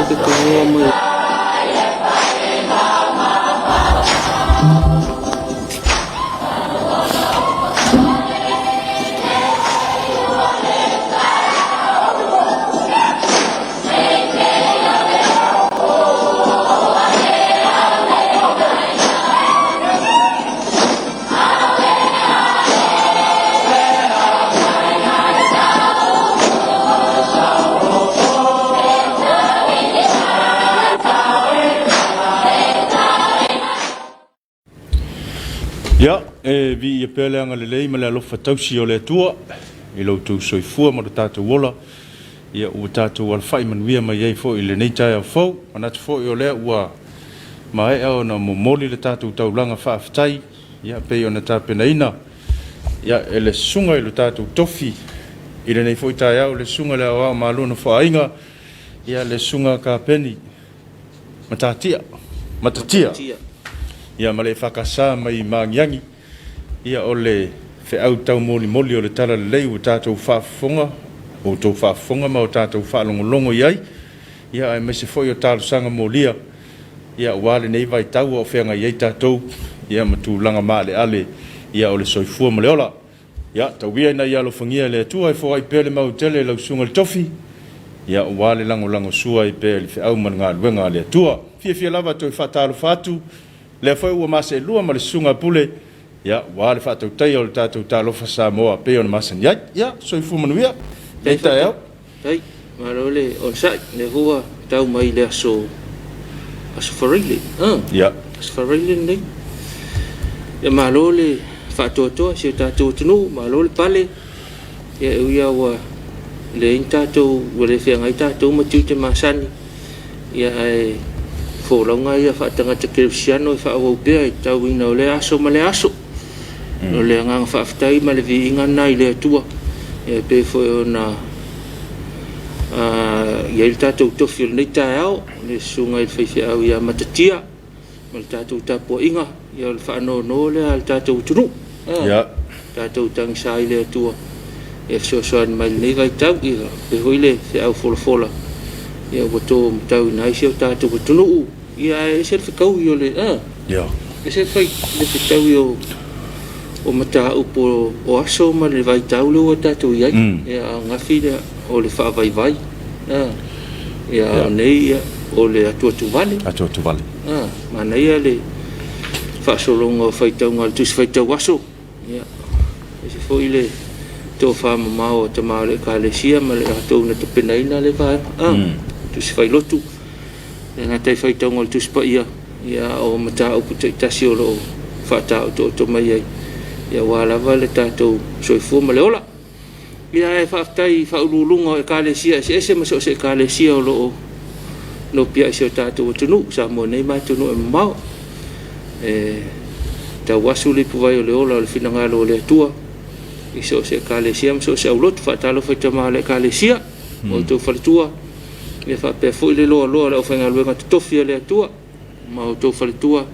Ia te tagoa mai. Ia, e viia pea le agalelei ma le alofa tausi o le Atua i lo outou soifua ma lo tatou ola. Ia, ua tatou alafai manuia mai ai foi i lenei taeao fou. Manatu foi o lea ua maea ona momoli le tatou taulaga faafetai, ia, pei ona tapenaina, ia, e le susuga i lo tatou tofi i lenei foi taeao, le susuga i le Aoao ma lona Foaiga, ia, le susuga Kapeni Matatia, Matatia, ia, ma le EFKS mai Magiagi. Ia, o le feau taumolimoli o le talalelei ua tatou faafofoga, outou faafofoga ma o tatou faalogologo i ai, ia, aemaise foi o talosaga molia, ia, aua lenei vaitau a o feagai ai tatou, ia, ma tulaga maaleale, ia, o le soifua ma le ola. Ia, tau ia ina ia alofagia e le Atua e foai pea le mau tele i lau susuga i le tofi, ia, aua le lagolagosua ai pea i le feau ma le galuega a le Atua. Fiafia lava e toe faatalofa atu, lea foi ua maseelua ma le susuga a Pule, ia, aua le faatautaia o le tatou Talofa Samoa pei ona masani ai. Ia, soifua manuia lenei taeao. Faafetai, malo le onosai, lea foi ua tau mai le aso aso Faraile, Ia. Aso Faraile lenei. Ia malo le faatoatoa i si o tatou atunuu, malo le pale. Ia e ui lava ua leai ni tatou, ua le feagai tatou ma tiute masani, ia ae folauga ia faatagata kerisiano e faaauau pea i le tauina o lea aso ma lea aso. O le agaga faafetai ma le viiga lena i le Atua, e pei foi ona i ai le tatou tofi o lenei taeao, le susuga i le faifeau ia Matatia ma le tatou tapuaiga, ia o le faanono lea a le tatou atunuu. Tatou tagisa i le Atua e fesoasoani mai i lenei vaitau, ia pei foi le feau folafola ia ua to matauina ai si o tatou atunuu. Ia ae ese le fetaui o le ese le fai le fetaui o o mataupu o aso ma le vaitau lea ua tatou i ai. Ia a o gafi lea o le faavaivai. Ia a o nei ia o le atuatuvale. Atuatuvale. Manaia le faasologa o faitauga a le Tusi Faitau Aso. Ia ese foi le tofamamao a tama o le Ekalesia ma le latou na tapenaina lea vaega. Tusi Failotu. E le gata i faitauga o le Tusi Paia, ia, a o mataupu taitasi o lo o faataotooto mai ai, ia, aua lava le tatou soifua ma le ola. Ia, ae faafetai i faauluuluga o Ekalesia eseese ma so o se Ekalesia o lo o nopiai i si o tatou atunuu, Samoa nei ma atunuu e mamao. E tauasu le ipuvai o le ola o le finagalo o le Atua i so o se Ekalesia ma so o se aulotu. Faatalofa i tama o le Ekalesia, o outou faletua, ia faapea foi le loaloa o le aufaigaluega totofi a le Atua ma outou faletua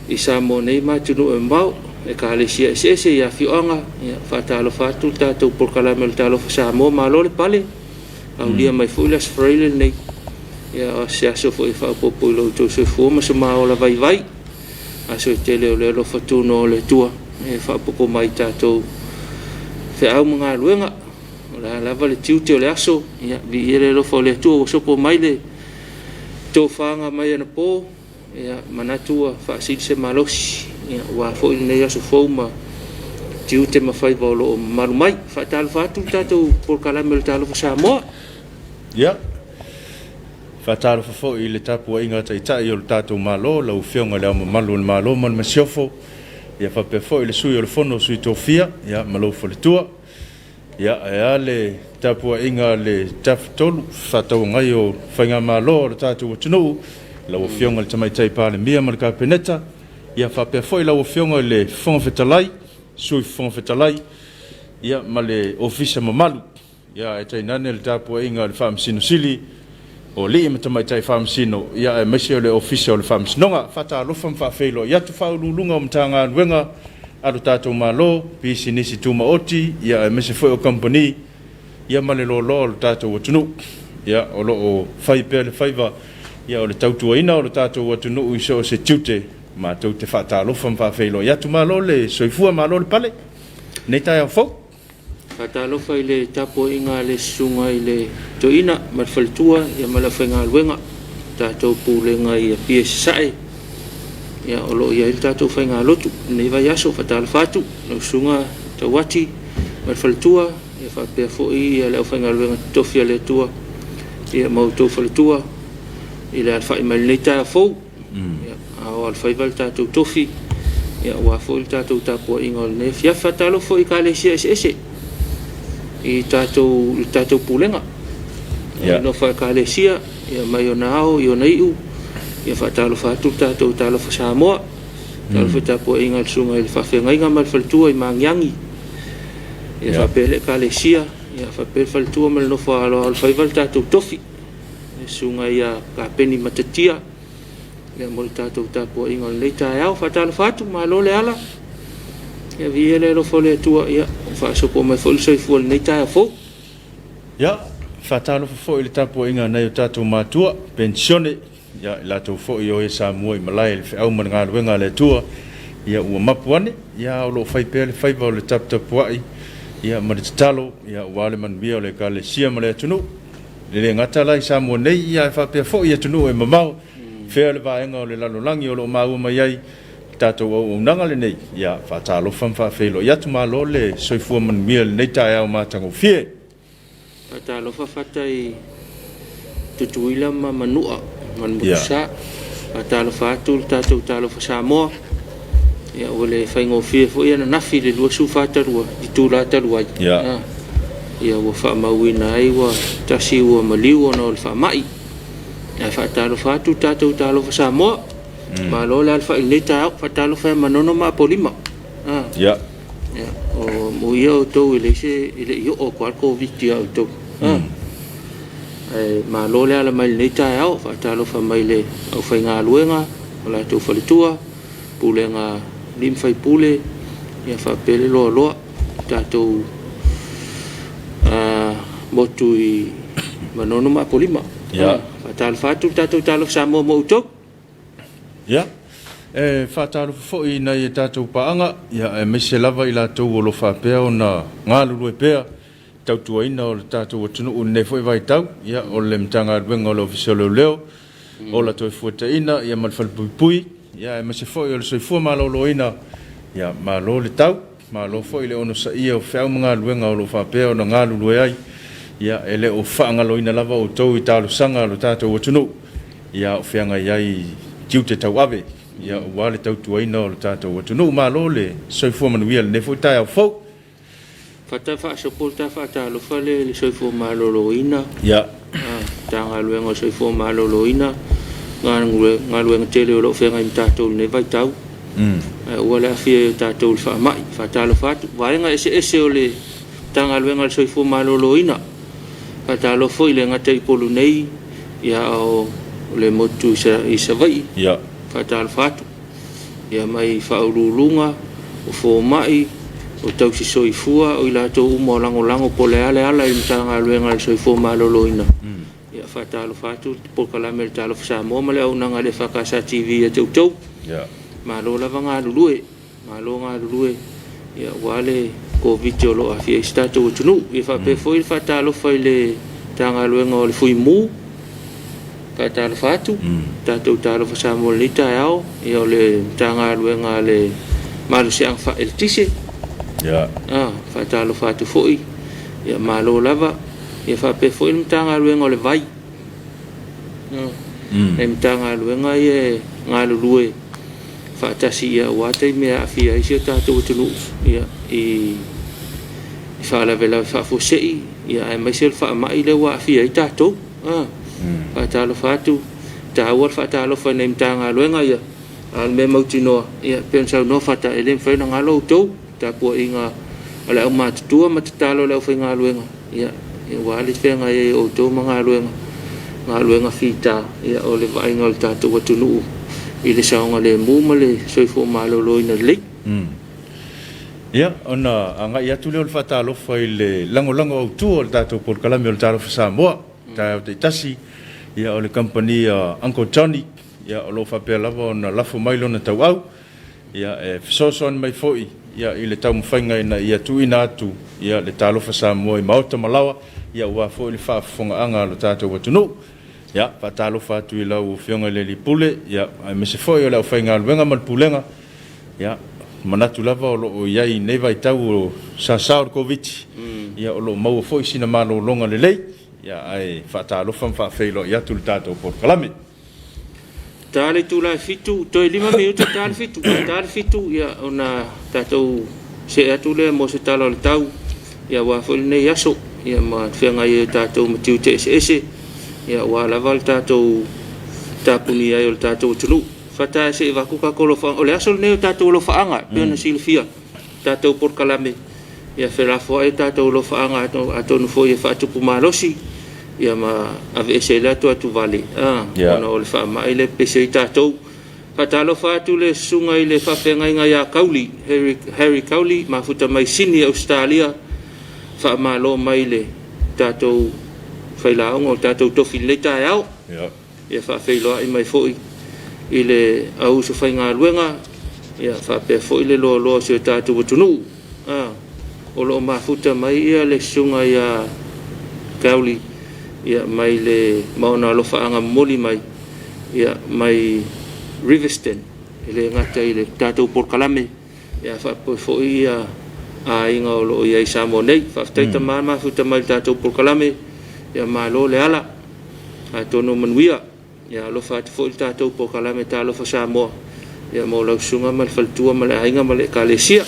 i Samoa nei ma atunuu e mamao, ekalesia eseese i afioaga. Ia, faatalofa atu le tatou polokalame o le Talofa Samoa, malo le pale, aulia mai foi le Aso Faraile lenei. Ia, o se aso foi e faaopoopo i lo outou soifua ma so maola vaivai, aso e tele o le alofa tunoa o le Atua e faaopoopo mai i tatou feau ma galuega. O le a lava le tiute o le aso, ia, viia le alofa o le Atua ua sopo mai le tofaga mai anapo, ia, manatu ua faasili se malosi, ia, aua foi lenei aso fou ma tiute ma faiva o lo o mamalu mai. Faatalofa atu le tatou polokalame o le Talofa Samoa. Ia, faatalofa foi i le tapuaiga a Taitai o le tatou Malo, lau Afioga i Le Ao Mamalu o le Malo ma le Masiofo, ia faapea foi le Sui o le Fono a Sui Tofia, ia, ma lou faletua. Ia, ae a le tapuaiga a le Tafatolu Fefaatauagai o Faigamalo a lo tatou atunuu, lau Afioga i le Tamaitai Palemia ma le Kapeneta, ia faapea foi lau Afioga i le Fofoga Fetalai, Sui Fofoga Fetalai, ia ma le Ofisa mamalu. Ia, ae tainane le tapuaiga a le Faamasino Sili, o alii ma tamaitai faamasino, ia aemaise o le Ofisa o le Faamasinoga. Faatalofa ma faafeiloai atu Faauluuluga o Matagaluega a lo tatou Malo, pisinisi tumaoti, ia aemaise foi o kamupani, ia ma le loaloa o lo tatou atunuu. Ia, o lo o fai pea le faiva, ia, o le tautuaina o lo tatou atunuu i so o se tiute, matou te faatalofa ma faafeiloai atu. Malo le soifua, malo le pale i lenei taeao fou. Faatalofa i le tapuaiga a le Susuga i le Toeaina ma le faletua ma le aufaigaluega, tatou pulega i Apia i Sasae, o lo o i ai le tatou faigalotu i lenei vaiaso. Faatalofa atu i lau Susuga Tauati ma le faletua, faapea foi le aufaigaluega totofi a le Atua ma outou faletua i le alafai mai i lenei taeao fou. A o alofaiva le tatou tofi aua foi le tatou tapuaiga o lenei afiafi. Faatalofa foi i Ekalesia eseese i le tatou pulega, i nofo a Ekalesia mai ona ao i ona iu. Faatalofa atu le tatou Talofa Samoa. Talofa i le tapuaiga a le Susuga i le Faafeagaiga ma le Faletua i Magiagi, faapea le Ekalesia, faapea le Faletua ma le nofo a alo alofaiva le tatou tofi, le Susuga ia Kapeni Matatia mo le tatou tapuaiga o lenei taeao. Faatalofa atu, malo le ala, viia le alofa o le Atua, ua faasopo mai foi le soifua i lenei taeao fou. Ia, faatalofa foi i le tapuaiga a nai o tatou matua, penisione, ia, i latou foi o e sa mua i malae i le feau ma le galuega a le Atua, ia, ua mapu ane, ia, a o lo o fai pea le faiva o le taputapuai, ia, ma le tatalo, ia, aua le manuia o le Ekalesia ma le atunuu. E le gata la i Samoa nei, ia, ae faapea foi i atunuu e mamao, fea le vaega o le lalolagi o lo o maua mai ai le tatou auaunaga lenei, ia, faatalofa ma faafeiloai atu, malo le soifua manuia i lenei taeao matagofie. Faatalofa Fata i Tutuila ma Manua ma le Motusa. Faatalofa atu le tatou Talofa Samoa. Ia, ua le faigofie foi ananafi le 24 talu ai, itula talu ai. Ia, ua faamauina ai ua tasi ua maliu ona o le faamai. Ae faatalofa atu le tatou Talofa Samoa. Malo le alafai i lenei taeao. Faatalofa ia Manono ma Apolima. Ia, o muia outou e leai se, e le i oo atu lava le Koviti ia outou. Ae malo le ala mai i lenei taeao, faatalofa mai i le aufaigaluega, o latou faletua, pulega a alii ma faipule, ia faapea le loaloa, tatou motu i Manono ma Apolima. Faatalofa atu le tatou Talofa Samoa mo outou. Ia, e faatalofa foi i nai a tatou paaga, ia, aemaise lava i latou o lo o faapea ona galulue pea i le tautuaina o le tatou atunuu i lenei foi vaitau, ia, o le Matagaluega o le Ofisa o Leoleo, Ola Toefuataiina, ia, ma le Falepuipui, ia, aemaise foi o le Soifua Maloloina, ia, malo le tau, malo foi le onosaia o feau ma galuega o lo o faapea ona galulue ai, ia, e le o faagaloina lava outou i talosaga a lo tatou atunuu. Ia, o feagai ai i tiute tauave, ia, aua le tautuaina o le tatou atunuu. Malo le soifua manuia i lenei foi taeao fou. Fata faasopo le ta faatalofa le le Soifua Maloloina, Matagaluega o le Soifua Maloloina, galuega tele o lo o feagai ma tatou i lenei vaitau. Ae aua le aafia ai o tatou i le faamai. Faatalofa atu, vaega eseese o le Matagaluega o le Soifua Maloloina. Faatalofa foi le gata i Upolu nei, ia, a o le motu i Savaii. Faatalofa atu, ia, mai faauluuluga, o fomai, o tausi soifua, o i latou uma o lagolago po o le a le ala i le Matagaluega a le Soifua Maloloina. Ia, faatalofa atu le polokalame a le Talofa Samoa ma le auaunaga a le EFKS TV ia te outou. Malo lava galulue. Malo galulue aua le Koviti o lo o aafia ai si tatou atunuu. Ia faapea foi le faatalofa i le Matagaluega o le Fuimu, faatalofa atu, tatou talofa Samoa i lenei taeao, ia o le Matagaluega a le Malosiaga Faaeletise, faatalofa atu foi, ia malo lava. Ia faapea foi le Matagaluega o le Vai, nai Matagaluega ia e galulue faatasi aua taimi e aafia ai si o tatou atunuu i faalavelave faafuasei, aemaise o le faamai lea ua aafia ai tatou. Faatalofa atu, taua le faatalofa i nai Matagaluega ia, a o le mea mautinoa, e pei ona saunoa Fata, e le mafai ona galo outou tapuaiga a le aumatutua ma tatalo a le aufaigaluega, ia, aua le feagai ai o outou ma galuega, galuega fita, ia, o le vaaiga o le tatou atunuu i le saogalemu ma le soifua maloloina lelei. Ia, ona agai atu lea o le faatalofa i le lagolago autu o le tatou polokalame o le Talofa Samoa. taeao taitasi, ia, o le kamupani a Uncle Johnny, ia, o lo o faapea lava ona lafo mai lona tauau, ia, e fesoasoani mai foi, ia, i le taumafaiga ina ia tuuina atu, ia, le Talofa Samoa i maota ma laoa, ia, aua foi le faafofogaaga a lo tatou atunuu. Ia, faatalofa atu i lau Afioga i le Alii Pule, ia, aemaise foi o le aufaigaluega ma le Pulega, ia, manatu lava o lo o i ai i lenei vaitau o sasa o le Koviti, ia, o lo o maua foi sina malologa lelei, ia, ae faatalofa ma faafeiloai atu le tatou polokalame. Ta le itula e 7, toe 5 minute ta le 7, ta le 7, ia, ona tatou see atu lea mo se tala o le tau, ia, aua foi lenei aso, ia, ma feagai ai tatou ma tiute eseese, ia, aua lava le tatou tapunia ai o le tatou atunuu. Fata se i vaku tatou alofaaga. O le aso lenei o tatou alofaaga, e pei ona silafia, tatou polokalame, ia felafoai tatou alofaaga atonu foi e faatupu malosi, ia ma aveese ai le atu atuvale, ona o le faamai le pepesi ai tatou. Faatalofa atu le susuga i le faafeagaiga ia Kauli, Harry, Harry Kauli, mafuta mai Sini, Ausetalia, faamalo mai le tatou failauga o le tatou tofi i lenei taeao. Ia faafeiloai mai foi i le auuso faigaluega, ia faapea foi le loaloa o si o tatou atunuu. O lo o mafuta mai ia le susuga ia Kauli, ia mai le maona alofaaga momoli mai, ia mai Riverston, e le gata i le tatou polokalame, ia faapea foi ia aiga o lo o i ai i Samoa nei. Faafetai tama mafuta mai i le tatou polokalame, ia malo le ala, atonu o manuia. Ia alofa atu foi le tatou polokalame Talofa Samoa, ia mo lau susuga ma le faletua ma le aiga ma le ekalesia.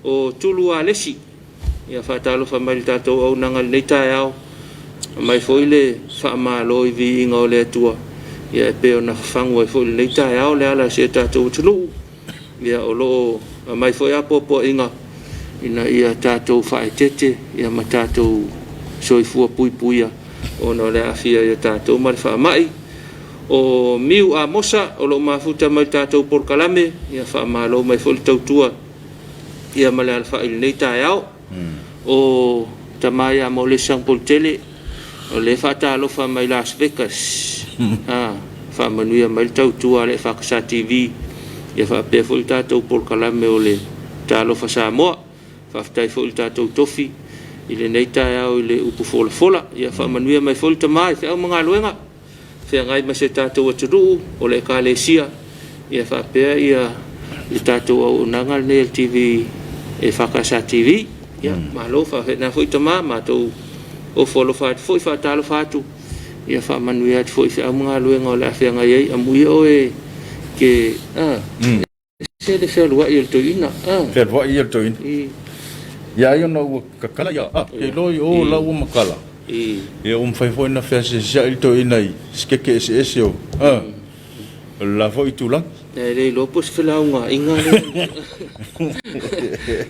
O Tulu Alesi, ia faatalofa mai le tatou auaunaga i lenei taeao, aumai foi le faamalo i viiga o le Atua, ia e pei ona fafagu ai foi i lenei taeao le ala a si o tatou atunuu. Ia o lo o aumai foi apoapoaiga ina ia tatou faaeteete, ia ma tatou soifua puipuia ona o le aafia ai o tatou ma le faamai. O Miu Amosa o lo o mafuta mai le tatou polokalame, ia faamalo mai foi le tautua ia ma le alafai i lenei taeao. O tama ia Molesi Sagapolutele, o lea faatalofa mai Las Vegas, faamanuia mai le tautua a le EFKS TV, ia faapea foi le tatou polokalame o le Talofa Samoa. Faafetai foi i le tatou tofi i lenei taeao i le upu folafola. Ia faamanuia mai foi le tama i feau ma galuega feagai ma si o tatou atunuu o le Ekalesia, ia faapea ia le tatou auaunaga lenei a le TV EFKS TV. Ia malo faafetai foi tama, matou ofo alofa atu foi, faatalofa atu, ia faamanuia atu foi i feau ma galuega o le a feagai ai. Amuia oe ke ese le fealuai o le toeaina. Fealuai ia le toeaina. Ia ai ona ua kakala ia, ke iloa i o la ua makala. Ia ua mafai foi ona feasiasiai le toeaina i sikeke eseese o o le la foi itulagi. E le iloa po o se felaugaaiga lea.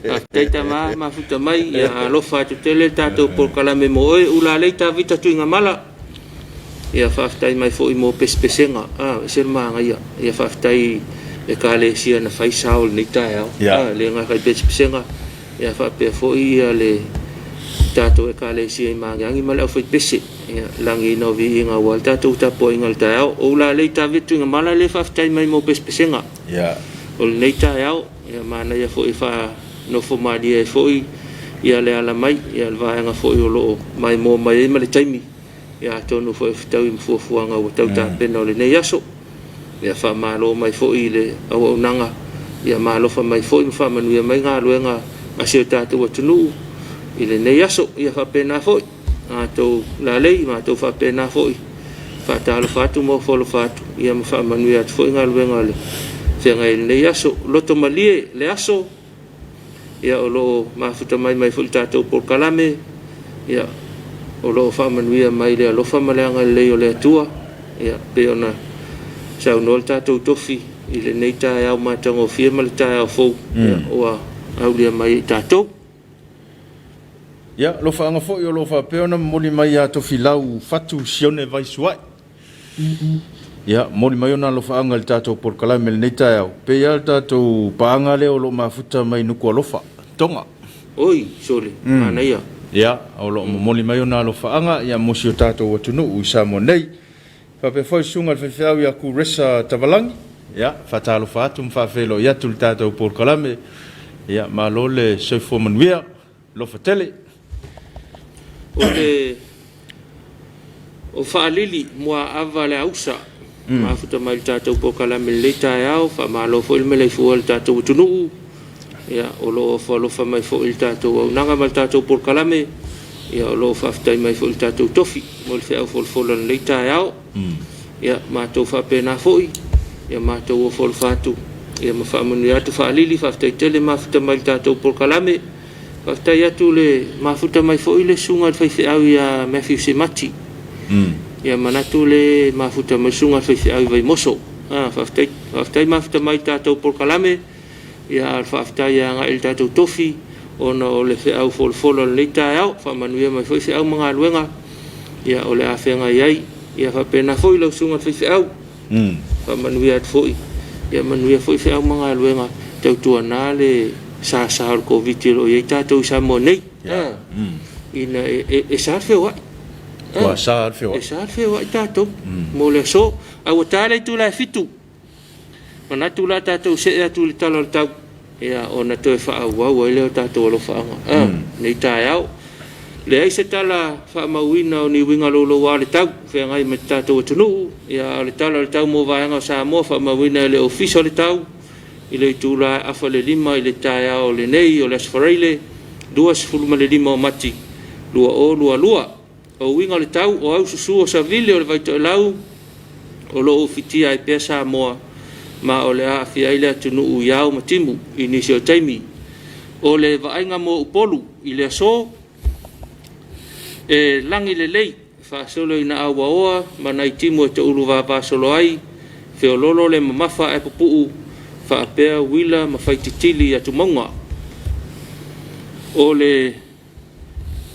Faafetai tama mafuta mai, ia alofa atu tele le tatou polokalame mo oe. Ulalei Tavita Tuigamala, ia faafetai mai foi mo pesepesega, ese le manaia. Ia faafetai Ekalesia na fai sao i lenei taeao. E le gata i pesepesega, ia faapea foi ia le tatou Ekalesia i Magiagi ma le aufaipese. Ia lagiina o viiga aua le tatou tapuaiga i le taeao. O Ulalei Tavita Tuigamala lea faafetai mai mo pesepesega o lenei taeao. Ia manaia foi e faanofo malie ai foi ia le ala mai, ia le vaega foi o lo o maimoa mai ai ma le taimi. Ia atonu foi e fetaui ma fuafuaga ua tau tapena o lenei aso. Ia faamalo mai foi i le auaunaga, ia maalofa mai foi ma faamanuia mai galuega a si o tatou atunuu i lenei aso. Ia faapena foi matou lalei, matou faapena foi faatalofa atu ma ofo alofa atu, ia ma faamanuia atu foi galuega o le feagai i lenei aso. Loto malie le aso, ia o lo o mafuta mai mai foi le tatou polokalame, ia o lo o faamanuia mai le alofa ma le agalelei o le Atua, ia pei ona saunoa le tatou tofi i lenei taeao matagofie ma le taeao fou, ia ua aulia mai e i tatou. Ia, alofaaga foi o lo o faapea ona momoli mai ia Tofilau Fatu Sione Vaisuai. Ia, momoli mai ona alofaaga i le tatou polokalame i lenei taeao. Pei lava le tatou paaga lea o lo o mafuta mai Nukualofa, Toga. Oi, sole, manaia. Ia, o lo o momoli mai ona alofaaga ia mo si o tatou atunuu i Samoa nei. Faapea foi le susuga i le faifeau ia Kuresa Tavalagi, ia, faatalofa atu ma faafeiloai atu i le tatou polokalame. Ia, malo le soifua manuia, alofa tele. O le o faalili Muaava le Ausa mafuta mai le tatou polokalame i lenei taeao. Faamalo foi le maleifua i le tatou atunuu. Ia, o lo o ofo alofa mai foi i le tatou auaunaga ma le tatou polokalame. Ia, o lo o faafetai mai foi i le tatou tofi mo le feau folafola i lenei taeao. Ia, matou faapena foi, ia matou ofo alofa atu, ia ma faamanuia atu. Faalili, faafetai tele mafuta mai i le tatou polokalame. Faafetai atu le mafuta mai foi le susuga i le faifeau ia Matthew Semati. Ia manatu le mafuta mai le susuga i le faifeau i Vaimoso. Ah, faafetai, faafetai mafuta mai i le tatou polokalame. Ia, a o le faafetai agai i le tatou tofi ona o le feau folafola o lenei taeao. Faamanuia mai foi feau ma galuega, ia, o le a feagai ai. Ia faapena foi lau susuga i le faifeau. Faamanuia atu foi, ia manuia foi feau ma galuega, tautuana le sasa o le Koviti o lo o i ai tatou i Samoa nei. Ina e sa le feoai. Ua sa le feoai. E sa le feoai tatou mo le aso. Ae ua ta le itula e 7. Manatu la tatou see atu i le tala o le tau, ia, ona toe faaauau ai lea o tatou alofaaga nei taeao. Leai se tala faamauina o ni uiga louloua o le tau feagai ma tatou atunuu, ia, a o le tala o le tau mo vaega o Samoa faamauina e le Ofisa o le Tau i le itula e 4:30 i le taeao lenei o le Aso Faraile 25 o Mati 2022. O uiga o le tau o au susu o savili o le Vaitoelau o lo o ufitia ai pea Samoa ma o le a aafia ai le atunuu i ao ma timu i nisi o taimi. O le vaaiga mo Upolu i le aso, e lagi lelei faasolo ina auaoa ma nai timu e toulu vavasolo ai, feololo le mamafa ae pupuu faapea uila ma faititili i atumauga. O le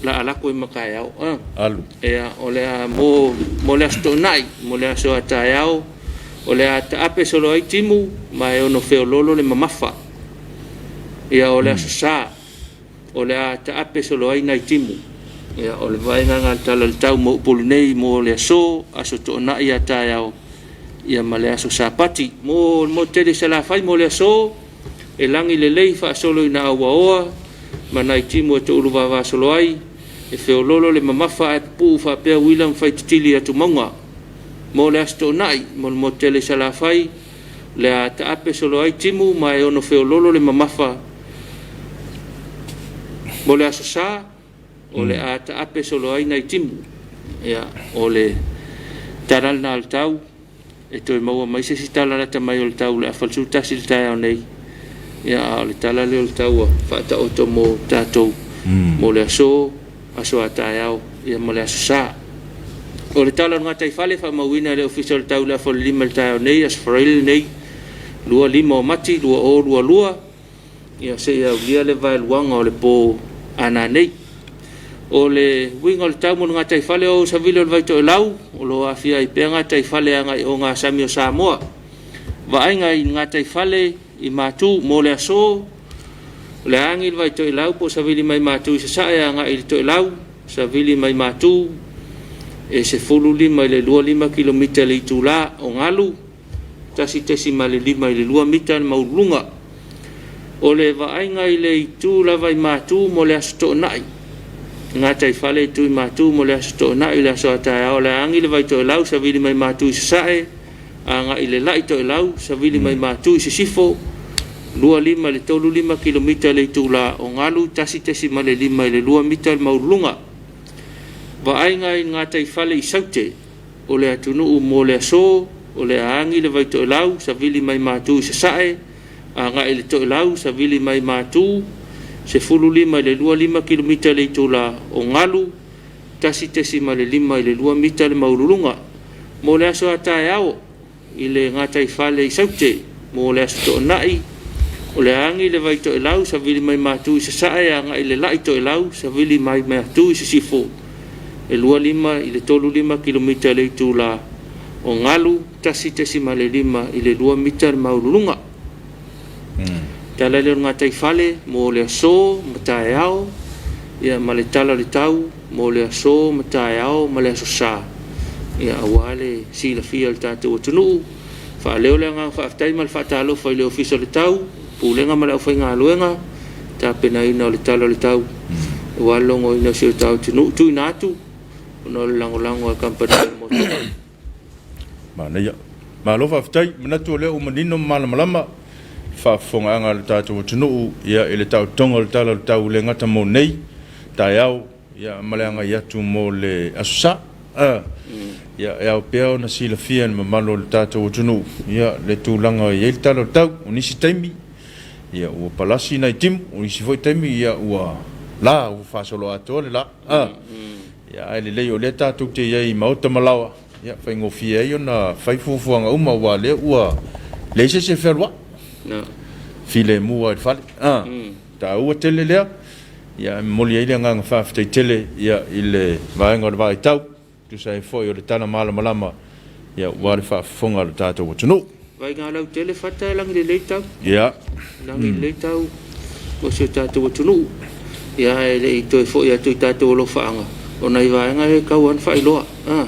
la alako i mataeao. Alu. Ea, o le a mo le aso toonai, mo le aso a taeao, o le a taape solo ai timu ma e ono feololo le mamafa. Ia, o le aso sa, o le a taape solo ai nai timu. Ia, o le vaega lena o le tala o le tau mo Upolu nei mo le aso, aso toonai a taeao, ia ma le aso Sapati. Mo le motu tele i Salafai mo le aso, e lagi lelei faasolo ina auaoa ma nai timu e toulu vavasolo ai, e feololo le mamafa ae pupuu faapea uila ma faititili i atumauga. Mo le aso toonai, mo le motu tele i Salafai, le a taape solo ai timu ma e ono feololo le mamafa. Mo le aso sa, o le a taape solo ai nai timu. Ia, o le tala lena o le tau, e toe maua mai se isi tala lata mai o le tau le 11:30 i le taeao nei. Ia, a o le tala lea o le tau ua faataoto mo tatou mo le aso, aso a taeao, ia ma le aso sa. O le tala o le gataifale faamauina e le Ofisa o le Tau i le 4:30 i le taeao nei, aso Faraile lenei, 25 o Mati 2022, ia seia aulia le vaeluaga o le po a nanei. O le uiga o le tau mo le gataifale o Savili o le Vaitoelau, o lo o aafia ai pea gataifale agai o gasami o Samoa. Vaaiga i gataifale i Matu mo le aso, o le agi le Vaitoelau po o savili mai Matu i Sasae agai i le Toelau, savili mai Matu e 15 i le 25 kilomita i le itula, o galu 1.5 i le 2 mita le maualuluga. O le vaaiga i le itu lava i Matu mo le aso toonai, gataifale i itu i Matu mo le aso toonai, le aso a taeao, o le agi le Vaitoelau savili mai Matu i Sasae agai le Lai Toelau, savili mai Matu i Sisifo, 25 i le 35 kilomita i le itula, o galu 1.5 i le 2 mita le maualuluga. Vaaiga i gataifale i Saute o le atunuu mo le aso, o le a agi le Vaitoelau savili mai Matu i Sasae agai le Toelau, savili mai Matu 15 i le 25 kilomita i le itula, o galu 1.5 i le 2 mita le maualuluga. Mo le aso a taeao i le gataifale i Saute mo le aso toonai, o le agi le Vaitoelau savili mai Matu i Sasae agai le Lai Toelau, savili mai Matu i Sisifo e 25 i le 35 kilomita i le itula, o galu 1.5 i le 2 mita le maualuluga. Tala lea o le gataifale mo le aso ma taeao, Ia, ma le Tala o le Tau mo le aso ma taeao ma le Aso Sa, ia, aua le silafia e le tatou atunuu. Faaleo le agaga faafetai ma le faatalofa i le Ofisa o le Tau, Pulega ma le aufaigaluega, tapenaina o le Tala o le Tau, aua le logoina o si o tatou atunuu, tuuina atu ona o le lagolago a le Kamupani o Motuga. Manaia. Malo faafetai. Manatu o lea ua manino ma malamalama le faafofogaaga a le tatou atunuu ia i le taotoga o le Tala o le Tau e le gata mo nei taeao ia ma le agai atu mo le Aso Sa. Ia e ao pea ona silafia e le mamalu o le tatou atunuu ia le tulaga e i ai le Tala o le Tau. O nisi taimi ia ua palasi nai timu, o nisi foi taimi ia ua la, ua faasoloatoa le la. Ia ae lelei o lea tatou te i ai i maota ma laoa Ia, faigofie ai ona fai fuafuaga uma aua o lea ua leai se isi e fealuai. Filemu lava i le fale. A, taua tele lea. Ia, e momoli ai le agaga faafetai tele ia i le vaega o le Vaaitau, tusa ai foi o le tala malamalama ia aua le faafofoga a lo tatou atunuu. Vaaiga lautele fata e lagi lelei tau. Ia. Lagi lelei tau o si o tatou atunuu. Ia ae le i toe foi atu i tatou alofaaga, o nai vaega ia e tau lava ona faailoa. A,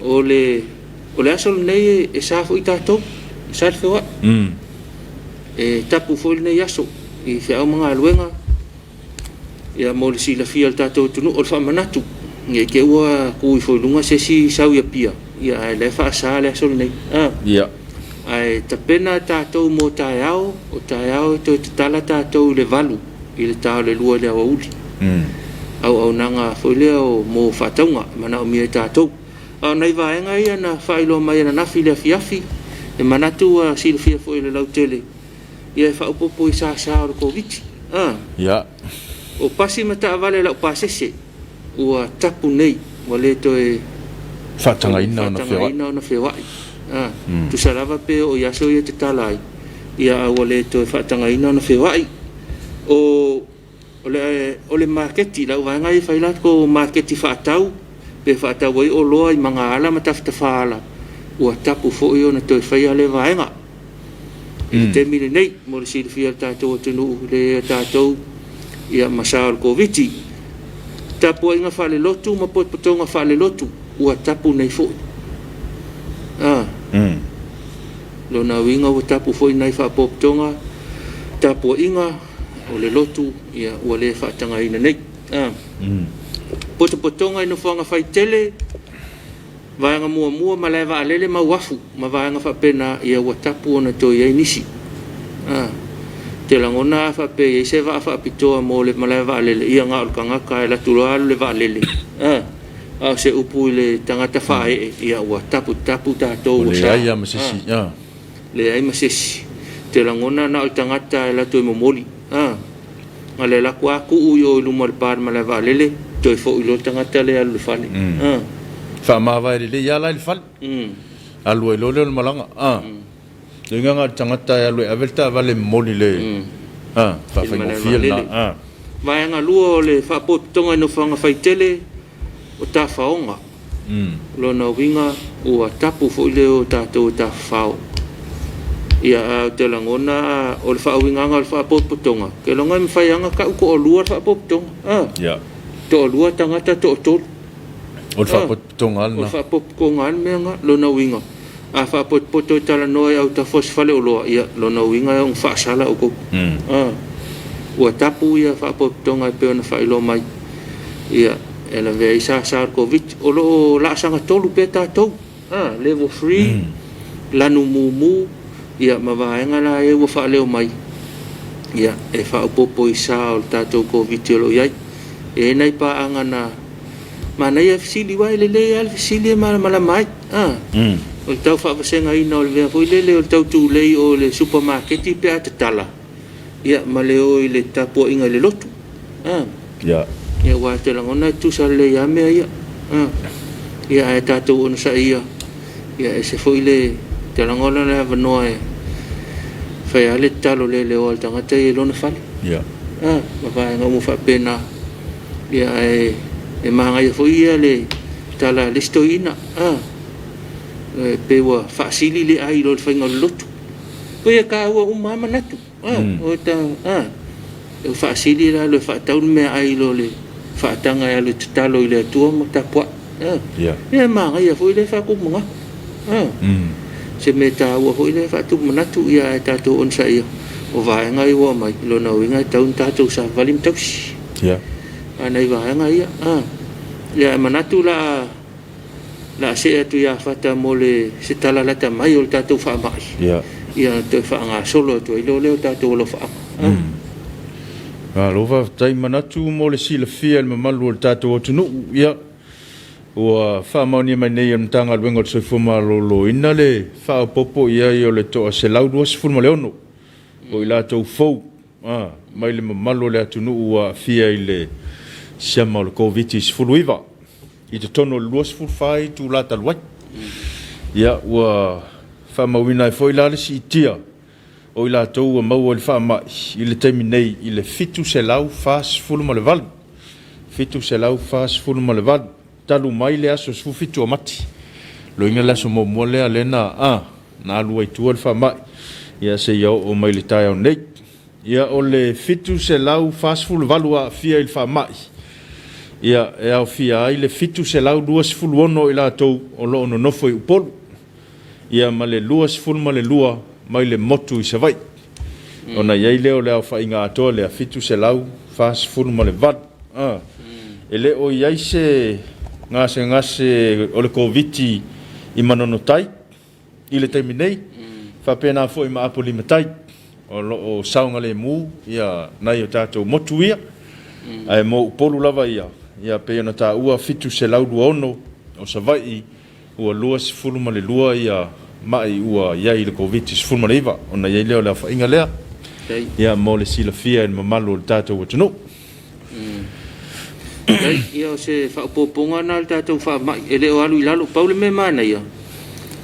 o le, o le aso lenei e sa foi tatou, e sa le feoai. E tapu foi lenei aso i feau ma galuega. Ia mo le silafia e le tatou atunuu, o le faamanatu, ne i te i ua tu ifo i luga se isi sau i Apia, ia ae o la e faasa le aso lenei. A, Ia. Ae tapena tatou mo taeao, o taeao e toe tatala tatou i le 8 i le ta o le 2 i le aoauli. Auaunaga foi lea o mo faatauga e manaomia e tatou. A o nai vaega ia na faailoa mai ananafi i le afiafi, e manatu ua silafia foi e le lautele, ia e faaopoopo i sasa o le Koviti. A. Ia. O pasi ma taavale laupasese ua tapu nei, ua le toe faatagaina ona feoai. Faatagaina ona feoai. A. Tusa lava pe oo i aso ia e tatala ai, ia a ua le toe faatagaina ona feoai. O o le o le maketi, lau vaega ia e fai latou maketi faatau, pe faatau ai oloa i magaala ma tafatafaala, ua tapu foi ona toe faia lea vaega. I le taimi lenei, mo le silafia e le tatou atunuu, le tatou ia ma sa o le Koviti. Tapuaiga faalelotu ma potopotoga faalelotu, ua tapu nei foi. A. Lona uiga ua tapu foi nai faapotopotoga, tapuaiga o le lotu, ia ua le faatagaina nei. A. Potopotoga i nofoaga faitele, Vaega muamua, malae vaalele ma uafu ma vaega faapena, ia ua tapu ona toe i ai nisi. A. Te lagona a faapea e i ai se vaa faapitoa mo le malae vaalele, ia na o le tagata e alu atu loa alu le vaalele. A. A o se upu i le tagata faaee, ia ua tapu tapu tatou ua sa. Leai lava ma se isi. A. Leai ma se isi. Te lagona na o le tagata e alu atu e momoli. A. A le alu atu a tuu i o i luma o le pa o le malae vaalele, toe foi loa le tagata lea e alu i le fale. A. Faamavae lelei lava la i le fale. Alu ai loa lea o le malaga. A. Le uiga na o le tagata e alu e ave le taavale e momoli i le a, faafaigofie lena. A. Vaega 2 o le faapotopotoga i nofoaga faitele o tafaoga. Lona uiga ua tapu foi le o tatou e tafafao. Ia, ae ou te lagona o le faauigaga o le faapotopotoga, ou te lagona e mafai lava ona tau toalua le faapotopotoga. A, yeah. Toalua tagata, toatolu. O le faapotopotoga lava lena. O le faapotopotoga lava le mea lena. Lona uiga, a faapotopoto e talanoa e autafa o se faleoloa, ia, lona uiga e ono faasala outou. A, ua tapu ia faapotopotoga e pei ona faailoa mai. Ia, e lavea ai sasa o le Koviti. O lo o laasaga tolu pea tatou, a, level 3, lanu mumu, ia, ma vaega la ia ua faaleo mai, ia, e faaopoopo i sa o le tatou Koviti o lo o i ai. E i ai nai paaga na manaia e fesili, aua e lelei lava le fesili e malamalama ai, a. O le tau faavasegaina o le mea foi lele o le tau tulei o le supamaketi pe a tatala, ia ma le o i le tapuaiga i le lotu. A. Ia. Ia aua e te lagona e tutusa lelei lava mea ia. A. Ia ae tatou onosai ia, ia ese foi le te lagona le avanoa e fai lava le tatalo leleoa a le tagata ia i lona fale. Ia. A, ma vaega uma faapena. Ia ae e manaia foi ia le tala a le isi toeaina. A. E pei ua faasili le ai i lo le faiga o le lotu. Pei e taua uma lava manatu. A, o ta, a, e faasili la lo e faatau le meaai i lo le faataga e alu e tatalo i le Atua ma tapuai. Ia. Ia e manaia foi lea faatupu manatu. Se mea taua foi lea faatupu manatu, ia ae tatou onosaia, o vaega ia ua aumai, lona uiga e tatau ona tatou savavali ma tausi. Ia. A nai vaega ia. Ia ae manatu o le a le a see atu ia Fata mo le se tala lata mai o le tatou faamai, Ia. Ia ona toe faagasolo atu ai loa lea o tatou alofaaga. Malo faafetai manatu mo le silafia e le mamalu o le tatou atunuu. Ia, ua faamaonia mai nei e le Matagaluega o le Soifua Maloloina le faaopoopo i ai o le toa 126 o i latou fou mai le mamalu o le atunuu ua aafia i le siama o le Koviti-19 i totonu o le 24 itula talu ai. Ia, ua faamauina ai foi la le siitia o i latou ua maua i le faamai i le taimi nei i le 748, 748 talu mai le aso 17 o Mati. Loiga le aso muamua lea lea na a na alu ai tua le faamai, ia seia oo mai le taeao nei. Ia o le 748 ua aafia i le faamai, ia e aofia ai le 726 o i latou o lo o nonofo i Upolu, ia ma le 22 mai le motu i Savaii. Ona i ai lea o le aofaiga atoa lea, 748. E le o i ai se gasegase o le Koviti i Manono Tai i le taimi nei, faapena foi ma Apolima-tai, o lo o saogalemu ia nai o tatou motu ia, ae mo Upolu lava ia, ia pei ona taua 726 o Savaii ua 22 ia ma'i ua i ai i le Koviti-19, ona i ai lea o le aofaiga lea, ia mo le silafia e le mamalu o le tatou atunuu. Ia o se faaopoopoga lena o le tatou faamai, e le o alu i lalo. Pau le mea manaia,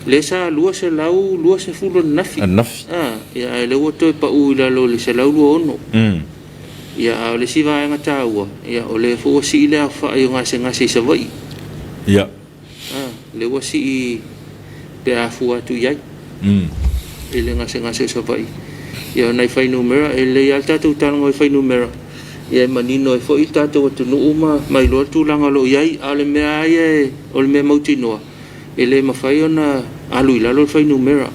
lea sa 220 ananafi. Ananafi. Ia ae lea ua toe pau i lalo i le 126. Ia a o le isi vaega taua, ia o lea foi ua sii le aofai o gasegase i Savaii. Ia. Lea ua sii pe a fua atu i ai i le gasegase o Savaii. Ia o nai fuainumera, e lelei lava le tatou talanoa i fuainumera, ia e manino ai foi le tatou atunuu ma mailoa le tulaga o lo o i ai. A o le mea lava ia, o le mea mautinoa, e le mafai ona alu i lalo le fuainumera.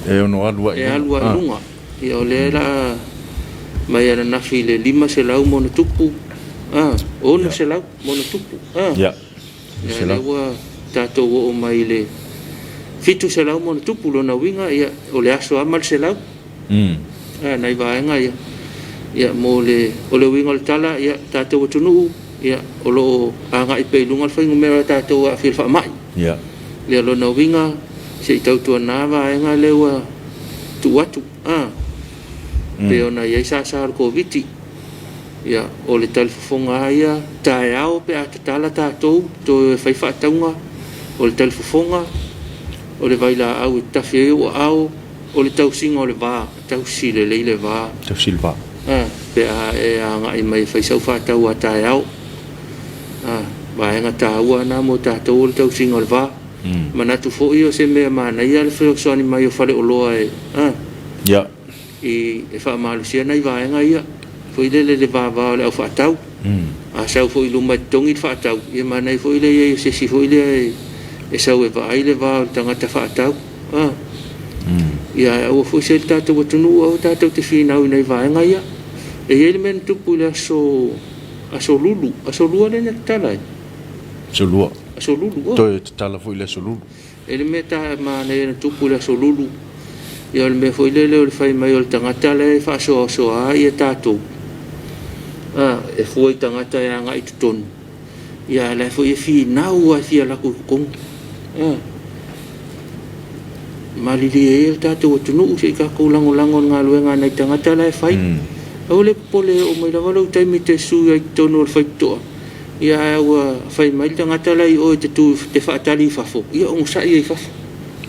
E ono alu ai. E alu ai i luga. Ia o lea la mai ananafi i le 500 ma ona tupu, 600 ma ona tupu. Ia. Ia lea ua tatou oo mai i le 700 ma ona tupu, lona uiga ia o le aso lava ma le 100. Nai vaega ia. Ia mo le o le uiga o le tala, ia tatou atunuu, ia o lo o agai pea i luga le fuainumera o tatou aafia i le faamai. Ia. Ia lona uiga se i tautuana vaega lea ua tuu atu, pei ona i ai sasa o le Koviti. Ia, o le talifofoga lava ia taeao pe a tatala tatou toe fai faatauga, o le talifofoga, o le vailaau e tafi ai ou aao, o le tausiga o le va, tausi lelei le va. Tausi le va. Pe a e agai mai e fai sau faatau a taeao. Vaega taua na mo tatou o le tausiga o le va. Manatu foi o se mea manaia le fesoasoani mai o faleoloa e Ia. I e faamalosia nai vaega ia, foi lele le vava o le au faatau. A sau foi i luma e totogi le faatau, ia manaia foi le i ai o se isi foi lea e sau e vaai le va o le tagata faatau. Ia ae aua foi se le tatou atunuu, aua tatou te finau i nai vaega ia. E i ai le mea na tupu i le aso aso Lulu, aso Lua lea na tatala ai. Aso Lua. Aso Lulu, oh. Toe tatala foi i le aso Lulu. E le mea ta manaia na tupu i le aso Lulu, ia o le mea foi lele o le fai mai o le tagata la e faasoasoa ia tatou, e fua i tagata e agai i totonu, ia ae la e foi e finau lava e fia alu atu i totonu. Malilie ia le tatou atunuu se i tatou lagolago i le galuega a nai tagata la e fai. Aua le popole e oo mai lava lou taimi e te sui ai i totonu o le faitotoa, ia ae ua fai mai le tagata la i o e te tu te faatali i fafo, ia onosai ai i fafo.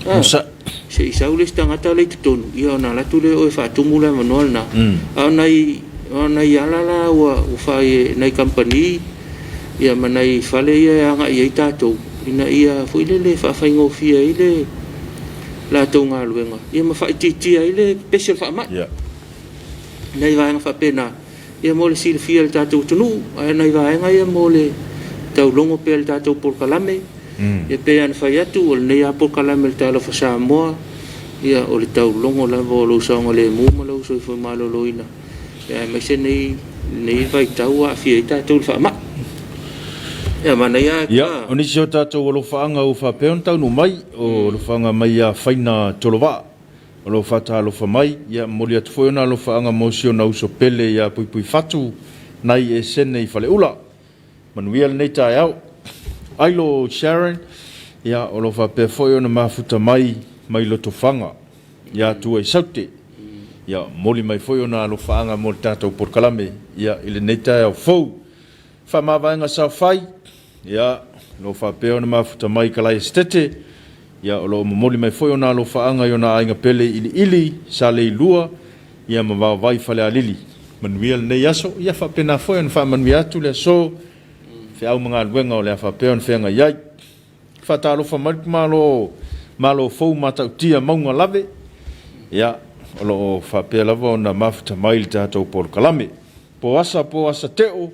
Onosai. Se i sau le isi tagata la i totonu, ia ona alu atu lea o oe e faatumu le avanoa lena. A o nai o nai ala la ua fai e nai kamupani ia ma nai fale ia e agai i ai tatou, ina ia foi lele faafaigofie ai le latou galuega, ia ma faaitiitia ai le pepesi o le faamai. Ia. Nai vaega faapena. Ia mo le silafia e le tatou atunuu, ae o nai vaega ia mo le taulogo pea i le tatou polokalame. Ia pei lava ona fai atu, o lenei lava polokalame o le Talofa Samoa, ia o le taulogo lava o lou saogalemu ma lou soifua maloloina, aemaise lenei vaitau ua aafia ai tatou i le faamai. Ia manaia Ia, o nisi o tatou alofaaga ua faapea ona taunuu mai, o alofaaga mai ia Faina Tolovaa, o lo o faatalofa mai. Ia, momoli atu foi ona alofaaga mo si ona uso pele ia Puipuifatu nai Esene i Faleula. Manuia lenei taeao. Ailo Sharon, ia, o lo o faapea foi ona mafuta mai mai Lotofaga ia Atua i Saute. Ia, momoli mai foi ona alofaaga mo le tatou polokalame, ia, i lenei taeao fou. Faamavaega Saofai, ia, o lo o faapea ona mafuta mai i Kalaesetete, ia, o lo o momoli mai foi ona alofaaga i ona aiga pele i Iliili, Saleilua, ia ma Vaovai Falealili. Manuia lenei aso, ia faapena foi ona faamanuia atu le aso, feau ma galuega o le a faapea ona feagai ai. Faatalofa mai le Malo Malo fou Matautia Mauga Lave, ia, o lo o faapea lava ona mafuta mai i le tatou polokalame. Poasa Poasa Teo,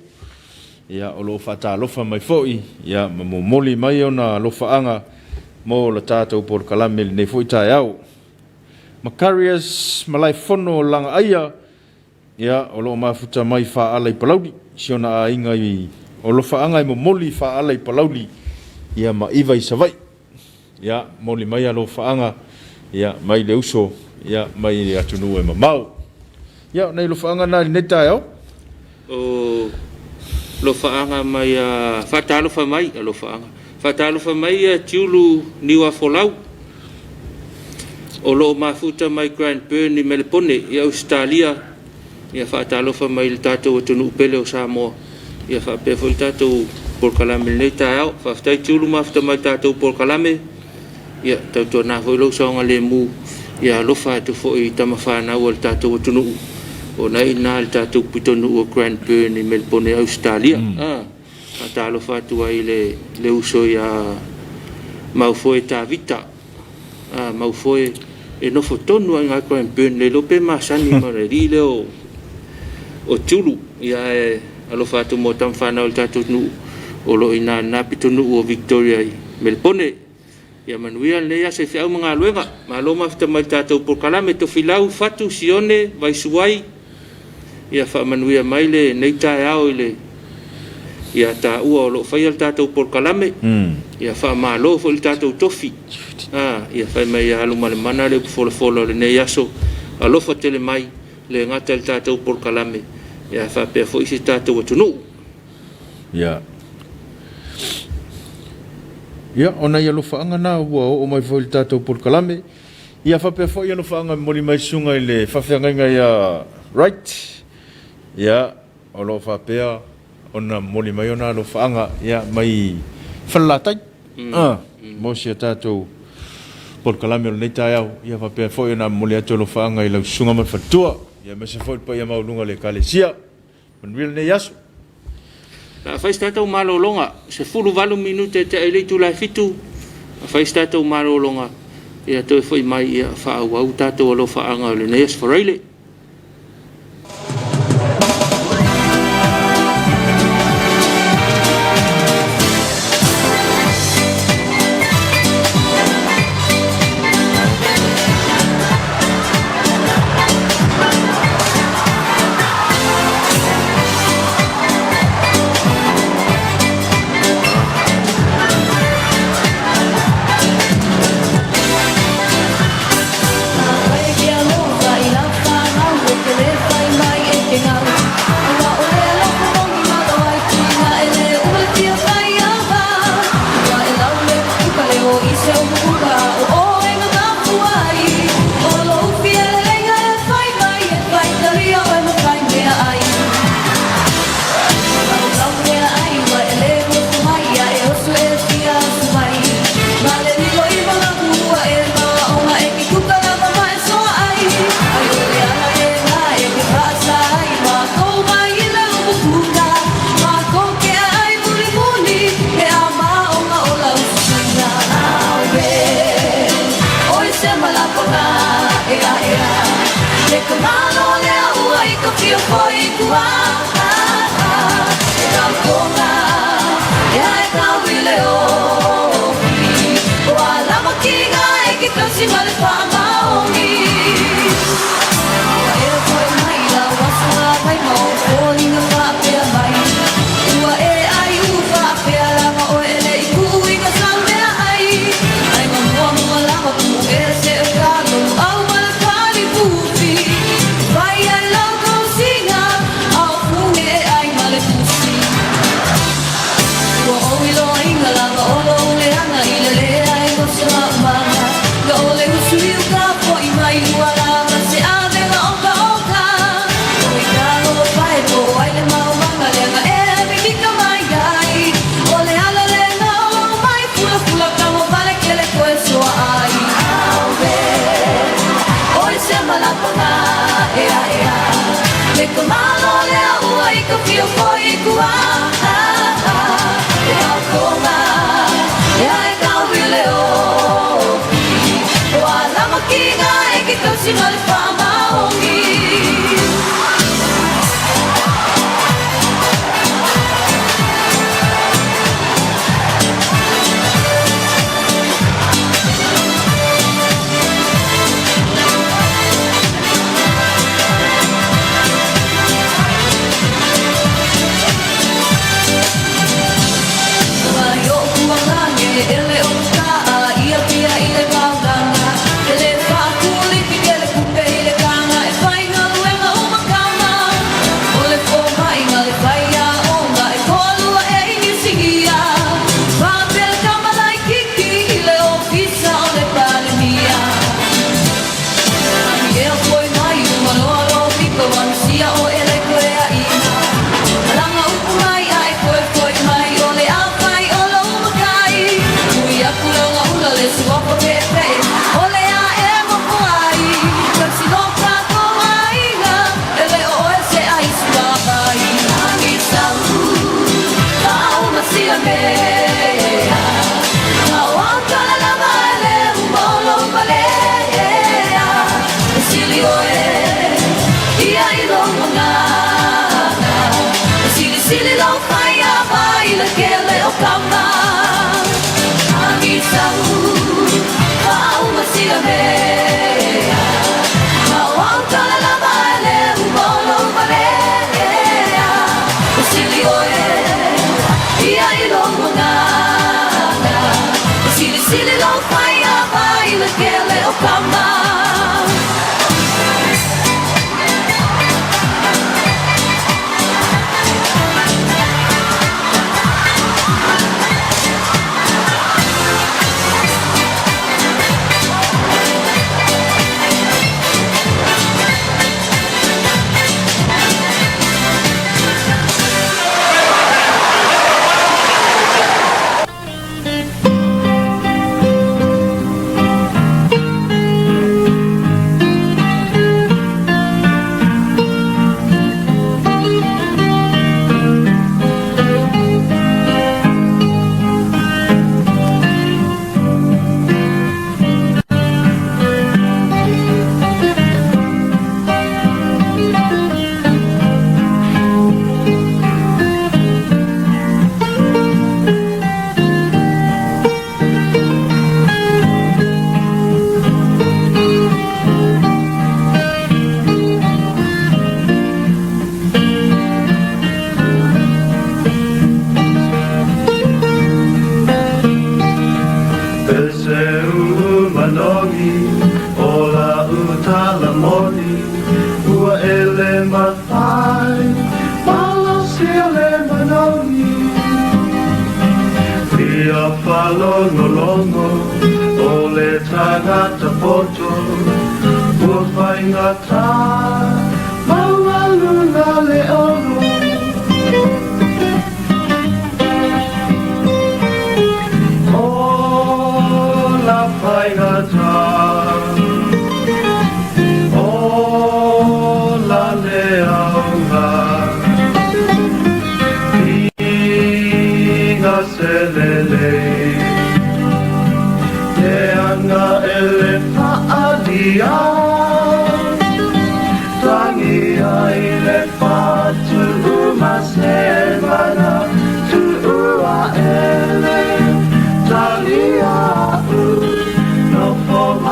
ia, o lo o faatalofa mai foi, ia, ma momoli mai ona alofaaga mo le tatou polokalame i lenei foi taeao. Macarius Malaefono Lagaaia, ia, o lo o mafuta mai Faaala i Palauli, si ona aiga i o alofaaga e momoli i Faaala i Palauli, ia ma Iva i Savaii. Ia, momoli mai alofaaga, ia, mai le uso, ia, mai le atunuu e mamao. Ia, o nai alofaaga na i lenei taeao. O alofaaga mai a faatalofa mai alofaaga. Faatalofa mai ia Tiulu Niuafolau o lo o mafuta mai Cranbourne i Melepone i Ausetalia. Ia faatalofa mai i le tatou atunuu pele o Samoa. Ia faapea foi le tatou polokalame i lenei taeao. Faafetai Tiulu mafuta mai i le tatou polokalame. Ia tautuana foi lou saogalemu. Ia alofa atu foi i tama fanau a le tatou atunuu o na i ina le tatou pitonuu o Cranbourne i Melepone, Ausetalia. Faatalofa atu ai i le uso ia Maufoe Tavita. Maufoe e nofo tonu lava i ina i Cranbourne, le iloa pe masani ma le alii lea o Tiulu. Ia ae alofa atu mo tama fanau a le tatou atunuu o lo o i ina i lena pitonuu o Victoria i Melepone. Ia manuia lenei aso i feau ma galuega. Malo mafuta mai i le tatou polokalame. Tofilau Fatu Sione Vaisuai, ia faamanuia mai lenei taeao i le ia taua o lo o faia le tatou polokalame. Ia faamalo foi le tatou tofi. Ia fai mai ia alumalemana le upu folafola o lenei aso. Alofa tele mai, le gata i le tatou polokalame, ia faapea foi si tatou atunuu. Ia. Ia, o nai alofaaga na ua oo mai foi i le tatou polokalame. Ia faapea foi alofaaga e momoli mai susuga i le faafeagaiga ia Wright. Ia, o lo o faapea ona momoli mai ona alofaaga ia mai Falelatai. Ah, mo si a tatou polokalame o lenei taeao. Ia faapea foi ona momoli atu alofaaga i lau susuga ma le faletua. Ia aemaise foi le paia maualuga o le Ekalesia. Manuia lenei aso. O le a fai se tatou malologa, 18 minute e tea ai le itula e 7, fai se tatou malologa, ia toe foi mai ia faaauau tatou alofaaga o lenei Aso Faraile.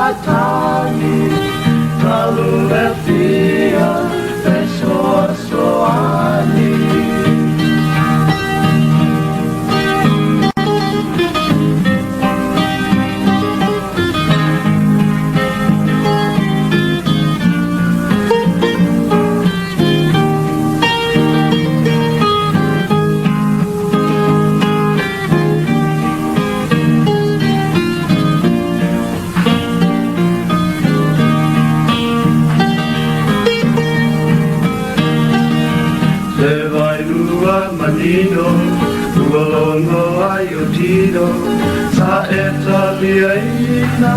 matagi talu le fia fesoasoani. Le vailua manino ua logo ai o tino sa e taliaina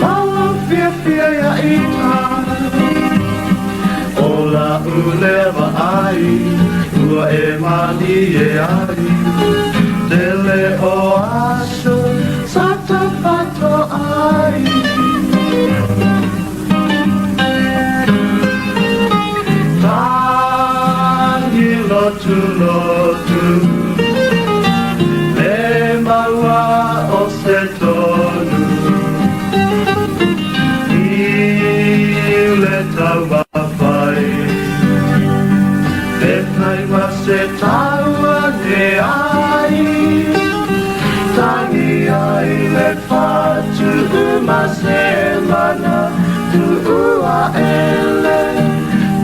ma ua fiafia ia ita. O la'u lea vaai ua e malie ai tele o aso sa tafato ai. Tagi lotu lotu le maua o se tonu i le taumafai pe fai ma se taua ne ai tagi ai le fatu ma se mana tuua ele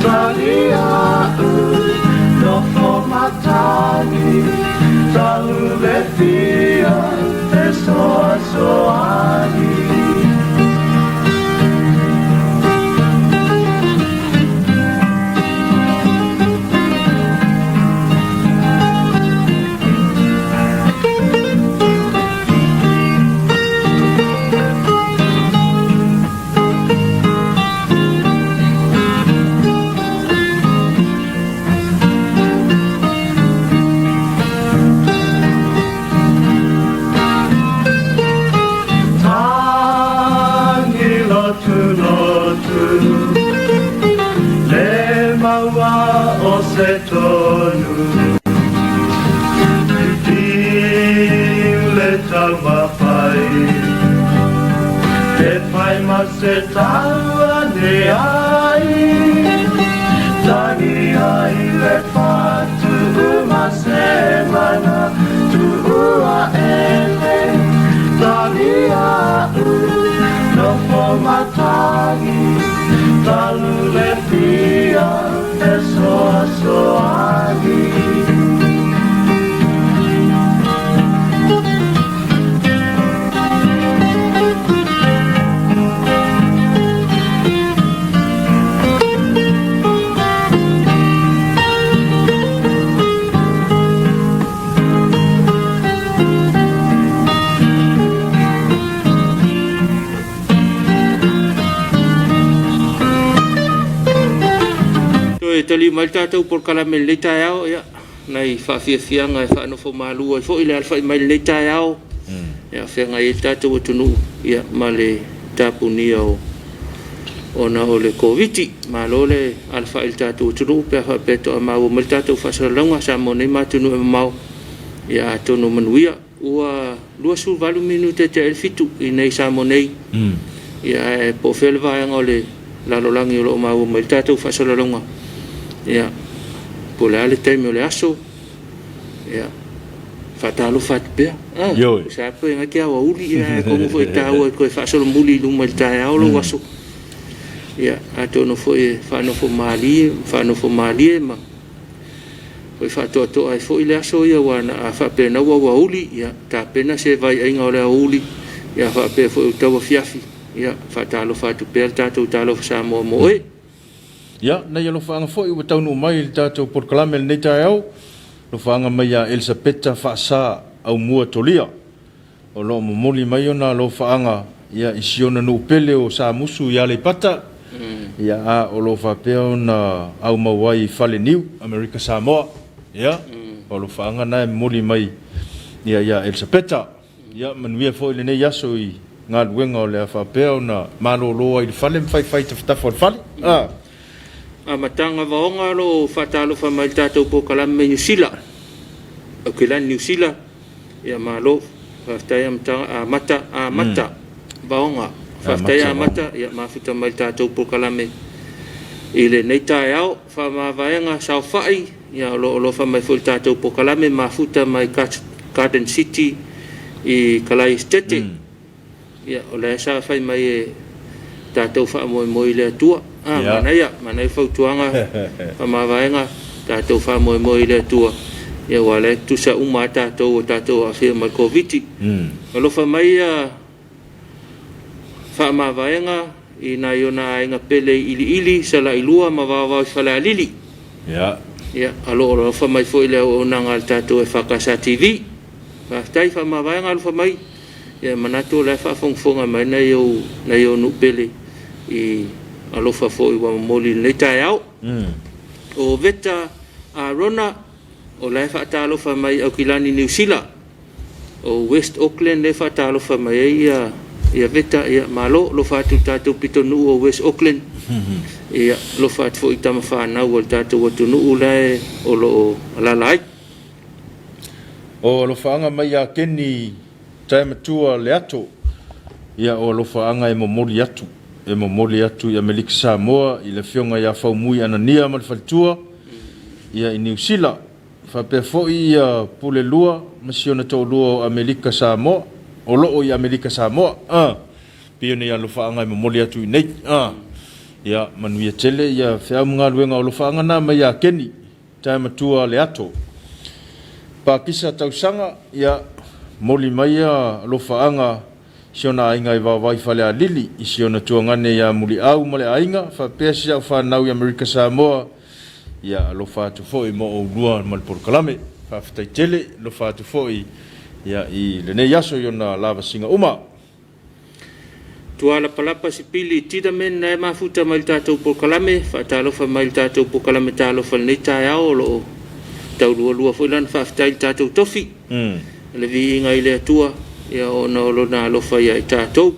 tagi a'u nofo matagi talu le fia fesoasoani. Tagi lotu lotu le maua o se tonu i le taumafai pe fai ma se taua ne ai tagi ai le fatu ma se mana tuua ele tagi a'u nofo matagi talu le fia fesoasoani. Toe taliu mai le tatou polokalame i lenei taeao, ia, nai faafiafiaga e faanofo malu ai foi le alafai mai i lenei taeao, ia, feagai ai le tatou atunuu, ia, ma le tapunia o ona o le Koviti. Malo le alafai i le tatou atunuu pe a faapea toa maua mai le tatou faasalalauga Samoa nei ma atunuu e mamao, ia atonu manuia. Ua 28 minute tea ai le 7 i nei Samoa nei. Ia, ae po o fea le vaega o le lalolagi o lo o maua mai le tatou faasalalauga. Ia, po o le a le taimi o le aso. Ia, faatalofa atu pea. Ah, Ioe. sa pe ngai te aoauli, ia, ae atonu foi e taua e toe faasolomuli i luma i le taeao lou aso. Ia, atonu foi e faanofo malie, faanofo malie ma foi faatoatoa ai foi le aso ia ua na a faapena ua aoauli, ia tapena se vaiaiga o le aoauli, ia faapea foi o tauafiafi, ia faatalofa atu pea le tatou talofa Samoa mo oe. Ia, nai alofaaga foi ua taunuu mai i le tatou polokalame i lenei taeao, alofaaga mai ia Elisapeta Faasa Aumua Tolia, o lo o momoli mai ona alofaaga ia i si ona nuu pele o Samusu i Aleipata, ia a o lo o faapea ona aumau ai i Faleniu, Amerika Samoa. Ia, o alofaaga na e momoli mai ia ia Elisapeta. Ia, manuia foi lenei aso i galuega o le a faapea ona malolo ai i le fale ma faifai tafatafa o le fale. A. Amataga Vaoga o lo o faatalofa mai i le tatou polokalame mai Niu Sila, Aukilani Niu Sila, ia malo, faafetai Amataga, Amata, Amata Vaoga. Faafetai Amata, ia mafuta mai le tatou polokalame i lenei taeao. Faamavaega Saofai, ia o lo o alofa mai foi i le tatou polokalame, mafuta mai Garden City i Kalaesetete. Ia, o lea sa fai mai e tatou faamoemoe i le Atua. Ah, manaia, manaia fautuaga faamavaega, tatou faamoemoe i le Atua. Ia, aua o lea e tutusa uma lava tatou ua tatou aafia ma le Koviti. Alofa mai ia faamavaega i nai ona aiga pele i Iliili, Salailua ma Vaovao i Falealili. Ia, alofa mai foi le auaunaga a le tatou EFKS TV. Faafetai faamavaega alofa mai. Ia, manatu o la e faafogafoga mai nai ou nuu pele i alofa foi ua momoli i lenei taeao. O Veta Arona, o la e faatalofa mai Aukilani Niu Sila. O West Auckland lea e faatalofa mai ai ia Veta. Ia, malo, alofa atu i le tatou pitonuu o West Auckland. Ia, alofa atu foi i tama fanau a le tatou atunuu la o lo o alaala ai. O alofaaga mai ia Keni Taematua Leato, ia o alofaaga e momoli atu, e momoli atu i Amerika Samoa i le afioga ia Faumui Anania ma le faletua, ia i Niu Sila. Faapea foi ia Pulelua ma si ona toalua o Amerika Samoa, o lo o i Amerika Samoa, a, pei ona ia alofaaga e momoli atu i nei, a, ia manuia tele ia feau ma galuega o alofaaga na mai ia Keni Taematua Leato. Pakisa tausaga, ia moli mai ia alofaaga si ona aiga i Vaovai Falealili, i si ona tuagane ia Muliau ma le aiga, faapea si au fanau i Amerika Samoa, ia alofa atu foi mo oulua ma le polokalame. Faafetai tele, alofa atu foi ia i lenei aso i ona lavasiga uma. Tualapalapa Sipili Titamen na e mafuta mai le tatou polokalame, faatalofa mai le tatou polokalame talofa i lenei taeao o lo o taulualua foi lana faafetai i le tatou tofi. Le viiga i le Atua, ia ona o lona alofa ia i tatou.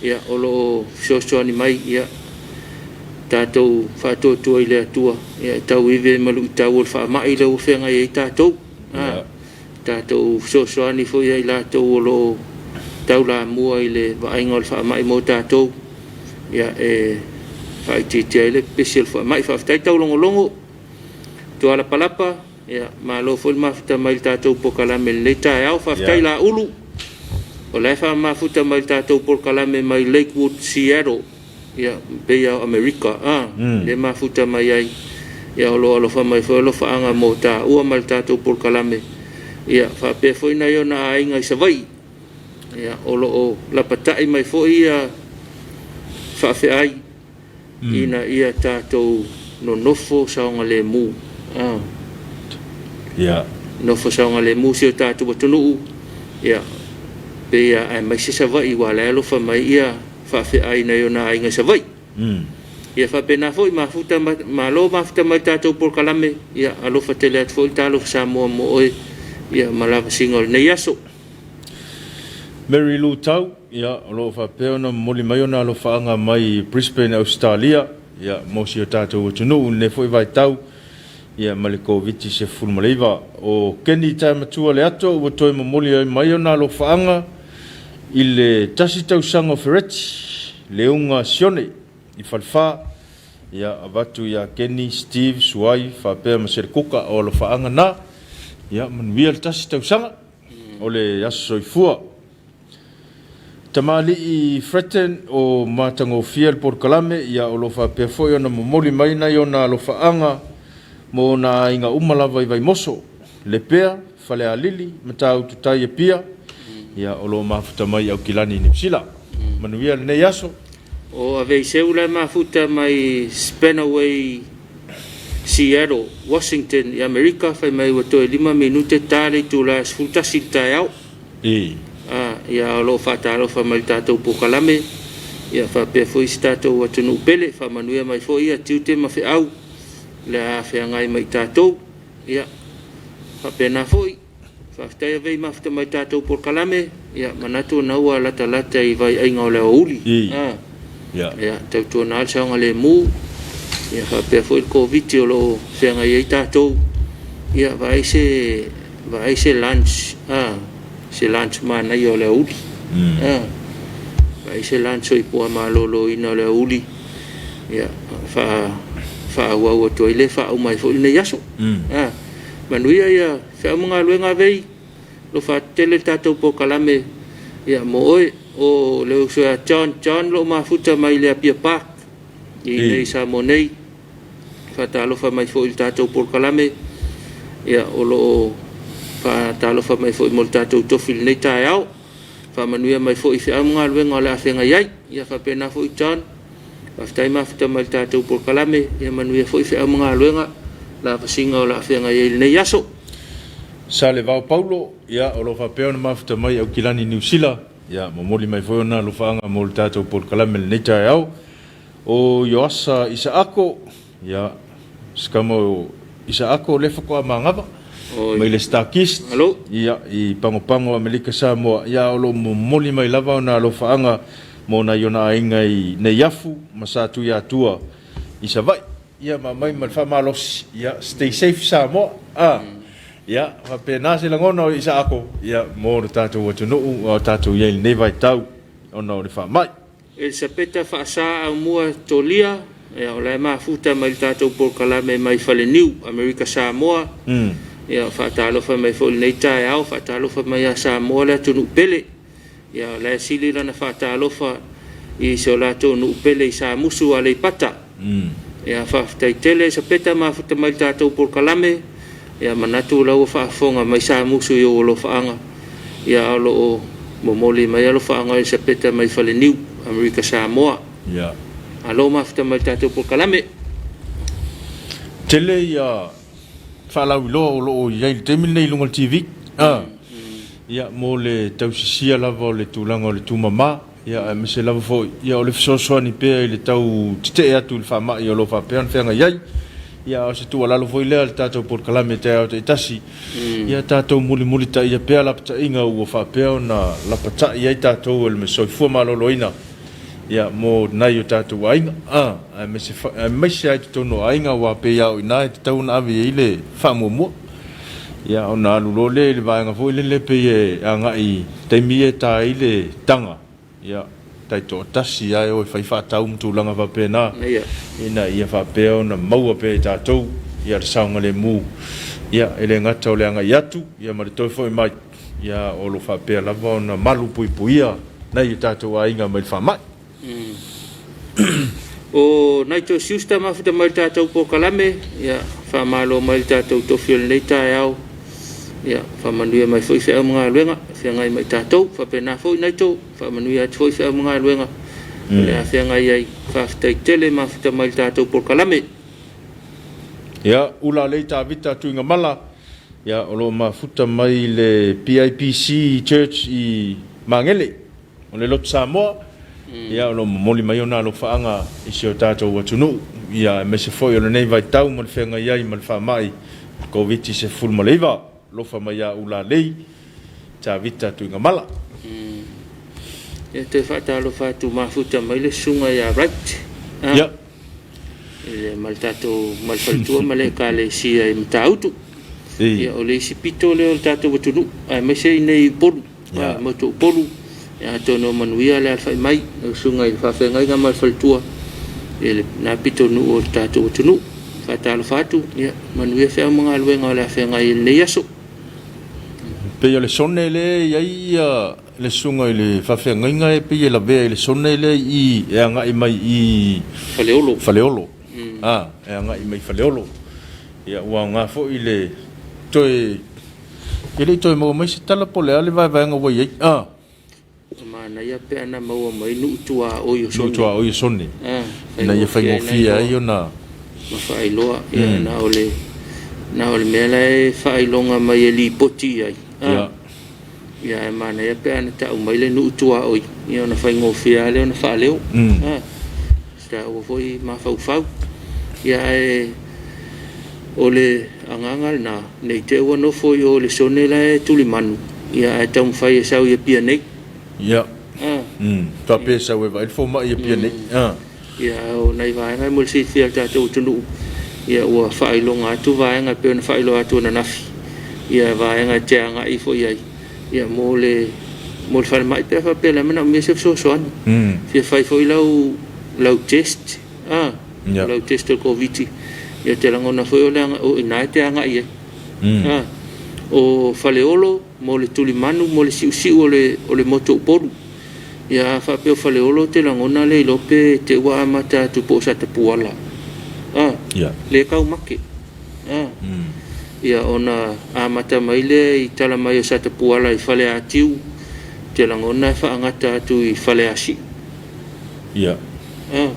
Ia o lo o fesoasoani mai, ia tatou faatuatua i le Atua, ia e tauive ma luitau o le faamai lea ua feagai ai tatou. Tatou fesoasoani foi ia i latou o lo o taulamua i le vaaiga o le faamai mo tatou, ia e faaitiitia ai le pepesi o le faamai. Faafetai taulogologo, Tualapalapa, ia malo foi le mafuta mai le tatou polokalame i lenei taeao. Faafetai Laulu, o la e faamafuta mai le tatou polokalame mai Lakewood, Seattle, ia pei o Amerika, le mafuta mai ai. Ia o lo o alofa mai foi alofaaga mo taua ma le tatou polokalame. Ia faapea foi nai ona aiga i Savaii. Ia o lo o lapatai mai foi ia faafeai ina ia tatou nonofo saogalemu. Nofo saogalemu si o tatou atunuu. Ia pei aemaise Savaii ua la e alofa mai ia faafeai nai ona aiga i Savaii. Ia faapena foi mafuta malo mafuta mai le tatou polokalame. Ia alofa tele atu foi le talofa Samoa mo oe, ia ma lavasiga o lenei aso. Mary Lou Tau, ia, o lo o faapea ona momoli mai ona alofaaga mai Brisbane, Ausetalia, ia, mo si o tatou atunuu i lenei foi vaitau, ia, ma le Koviti-19. O Kenny Taematua Leato ua toe momoli mai ona alofaaga i le tasi tausaga o Fereti, Leuga Sione i Falefa, ia, avatu ia Kenny, Steve, Suai, faapea ma Selekuka o alofaaga na, ia, manuia le tasi tausaga o le aso soifua. Tamalii Fretton o matagofie le polokalame, ia o lo o faapea foi ona momoli mai nai ona alofaaga mo ona aiga uma lava i Vaimoso, Lepea, Falealili, Matautu Tai Apia, ia o lo o mafuta mai i Aukilani i Niu Sila. Manuia lenei aso. O Aveiseu la e mafuta mai Spanaway, Seattle, Washington i Amerika, fai mai ua toe 5 minute ta le itula e 11 i le taeao. Ia o lo o faatalofa mai le tatou polokalame, ia faapea foi si tatou atunuu pele, faamanuia mai foi ia tiute ma feau le a feagai mai tatou. Ia faapena foi, faafetai avei mafuta mai tatou polokalame, ia manatu na ua latalata i vaiaiga o le aoauli. Ia tautuana le saogalemu, ia faapea foi le Koviti o lo o feagai ai tatou. Ia vaai se lunch, se lunch manaia o le aoauli. Aise la le soifua maloloina o le aoauli, ia, faaauau atu ai le faauma ai foi lenei aso. Manuia ia feau ma galuega avei, alofa atu tele le tatou polokalame ia mo oe. O le uso ia John John lo o mafuta mai le Apia Park i nei Samoa nei. Faatalofa mai foi i le tatou polokalame, ia o lo o faatalofa mai foi mo le tatou tofi i lenei taeao. Faamanuia mai foi i feau ma galuega o le a feagai ai. Ia faapena foi John, faafetai mafuta mai i le tatou polokalame, ia manuia foi feau ma galuega, lavasiga o le a feagai ai i lenei aso. Salevao Paulo, ia o lo o faapea ona mafuta mai Aukilani Niu Sila, ia momoli mai foi ona alofaaga mo le tatou polokalame i lenei taeao. O Ioasa Isaako, ia, si tama o Isaako lea faatoa manava mai le Starkist, ia, i Pagopago o Amerika Samoa, ia, o lo o momoli mai lava ona alofaaga mo nai ona aiga i Neiafu ma Satuiatua i Savaii. Ia, ma aumai ma le faamalosi, ia, stay safe Samoa. A, ia, faapena se lagona o Isaako, ia, mo le tatou atunuu a o tatou i ai i lenei vaitau ona o le faamai. Elisapeta Faasa Aumua Tolia, ia, o la e mafuta mai le tatou polokalame mai Faleniu, Amerika Samoa. Ia, faatalofa mai foi i lenei taeao, faatalofa mai ia Samoa le atunuu pele. Ia, o la e sili lana faatalofa i si o latou nuu pele i Samusu, Aleipata. Ia, faafetai tele Elisapeta mafuta mai le tatou polokalame. Ia, manatu o la ua faafofoga mai Samusu i ou alofaaga. Ia, o lo o momoli mai alofaaga o Elisapeta mai Faleniu, Amerika Samoa. Ia. Malo mafuta mai le tatou polokalame. Tele ia faalauiloa o lo o i ai i le taimi lenei i luga o le TV. Ia, mo le tausisia lava o le tulaga o le tumama, ia, aemaise lava foi, ia, o le fesoasoani pea i le tau tetee atu i le faamai o lo o faapea ona feagai ai. Ia, a o se tuualalo foi lea a le tatou polokalame taeao taitasi, ia tatou mulimulitaia pea lapataiga ua faapea ona lapatai ai tatou e le soifua maloloina, ia, mo nai o tatou aiga, aemaise lava i totonu o aiga, aua pei lava o i ina e tatau ona ave i ai le faamuamua. Ia, ona alu loa lea i le vaega foi lele pei e agai i taimi ia e ta ai le taga, ia, taitoatasi lava e o e fai faatau ma tulaga faapena, ina ia faapea ona maua pea e tatou ia le saogalemu, ia, e le gata o le agai atu, ia ma le toe foi mai, ia, o lo o faapea lava ona malupuipuia nai o tatou aiga mai le faamai. O Nigel Schuster mafuta mai le tatou polokalame, ia, faamalo mai le tatou tofi o lenei taeao, ia, faamanuia mai foi feau ma galuega feagai ma i tatou. Faapena foi Nigel, faamanuia atu foi feau ma galuega o le a feagai ai. Faafetai tele mafuta mai le tatou polokalame. Ia, ula lei Tavita Tuigamala, ia, o lo o mafuta mai le PIPC Church i Magele, o le Lotu Samoa, ia, o lo o momoli mai ona alofaaga i si o tatou atunuu, ia, aemaise foi o lenei vaitau ma le feagai ai ma le faamai Koviti-19. Alofa mai ia Ulalei Tavita Tuigamala. Ia, toe faatalofa atu mafuta mai le susuga ia Wright. Ia. Ma le tatou ma le faletua ma le ekalesia i Matautu. Ia, o le isi pito lea o le tatou atunuu, aemaise i nei Upolu. Motu Upolu, ia, atonu o manuia le alafai mai lau susuga i le faafeagaiga ma le faletua i lena pitonuu o le tatou atunuu. Faatalofa atu, ia, manuia feau ma galuega o le a feagai i lenei aso. Pei o le sone lea e i ai ia le susuga i le faafeagaiga e pei e lavea i le sone lea i e agai mai i Faleolo. Faleolo. E agai mai Faleolo. Ia, ua aoga foi le toe. E le i toe maua mai se tala po o le a le vaevaega ua i ai. A. Manaia pe ana maua mai nuu tuaoi o Sone. Nuu tuaoi o Sone. Ina ia faigofie ai ona ma faailoa. Ia, na o le mea la e faailoga mai e lipoti i ai. Ia. Ia, ae manaia pe ana tau mai le nuu tuaoi, ia, ona faigofie lava lea ona faaleo. Taua foi mafaufau. Ia, ae o le agaga lena, ne i te i ua nofo i o i le Sone la e tulimanu, ia, ae taumafai e sau i Apia nei. Ia. Faapea e sau e vaai le fomai i Apia nei. Ia, o nai vaega mo le silafia e le tatou atunuu, ia, ua faailoga atu vaega e pei ona faailoa atu ananafi, ia, vaega e te agai foi i ai, ia, mo le mo le falemai pe a faapea o la e manaomia se fesoasoani. Fia fai foi lau lau test, a, lau test o le Koviti, ia te lagona foi o le o i ina e te agai ai. A, o Faleolo mo le tulimanu mo le siusiu o le o le motu o Upolu. Ia a faapea o Faleolo ou te lagona le iloa pe te i ua amata atu po o Satapuala. A, le tau make. A, ia ona amata mai lea i tala mai o Satapuala i Faleatiu, ou te lagona e faagata atu i Faleasiu. A,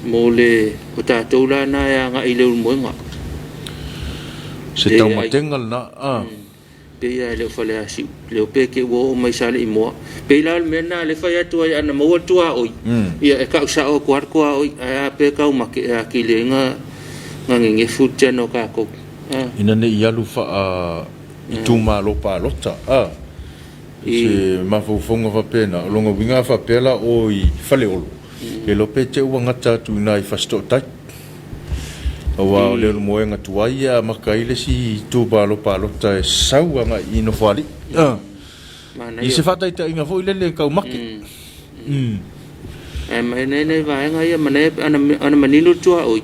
mo le, o tatou la na e agai i Leulumoega. Se taumatega lena. A. Pei lava e le o Faleasiu, le o pe te i ua oo mai i Saleimoa. Pei la o le mea lena lea e fai atu ai ana maua le tuaoi, ia e tau sao atu lava le tuaoi, ae a pe tau make e atili ai na nenefu le tino o tatou. Ina ne i alu faa itumalo palota, a? Se mafaufauga faapena, o lona uiga a faapea la o i Faleolo, le iloa pe te i ua gata atu i ina i Fasitootai. Aua o le moega tuai e amata ai le isi itumalo palota e sau agai i Nofoalii. I se faataitaiga foi lele e tau make. Ae manaia nai vaega ia, manaia ana manino le tuaoi,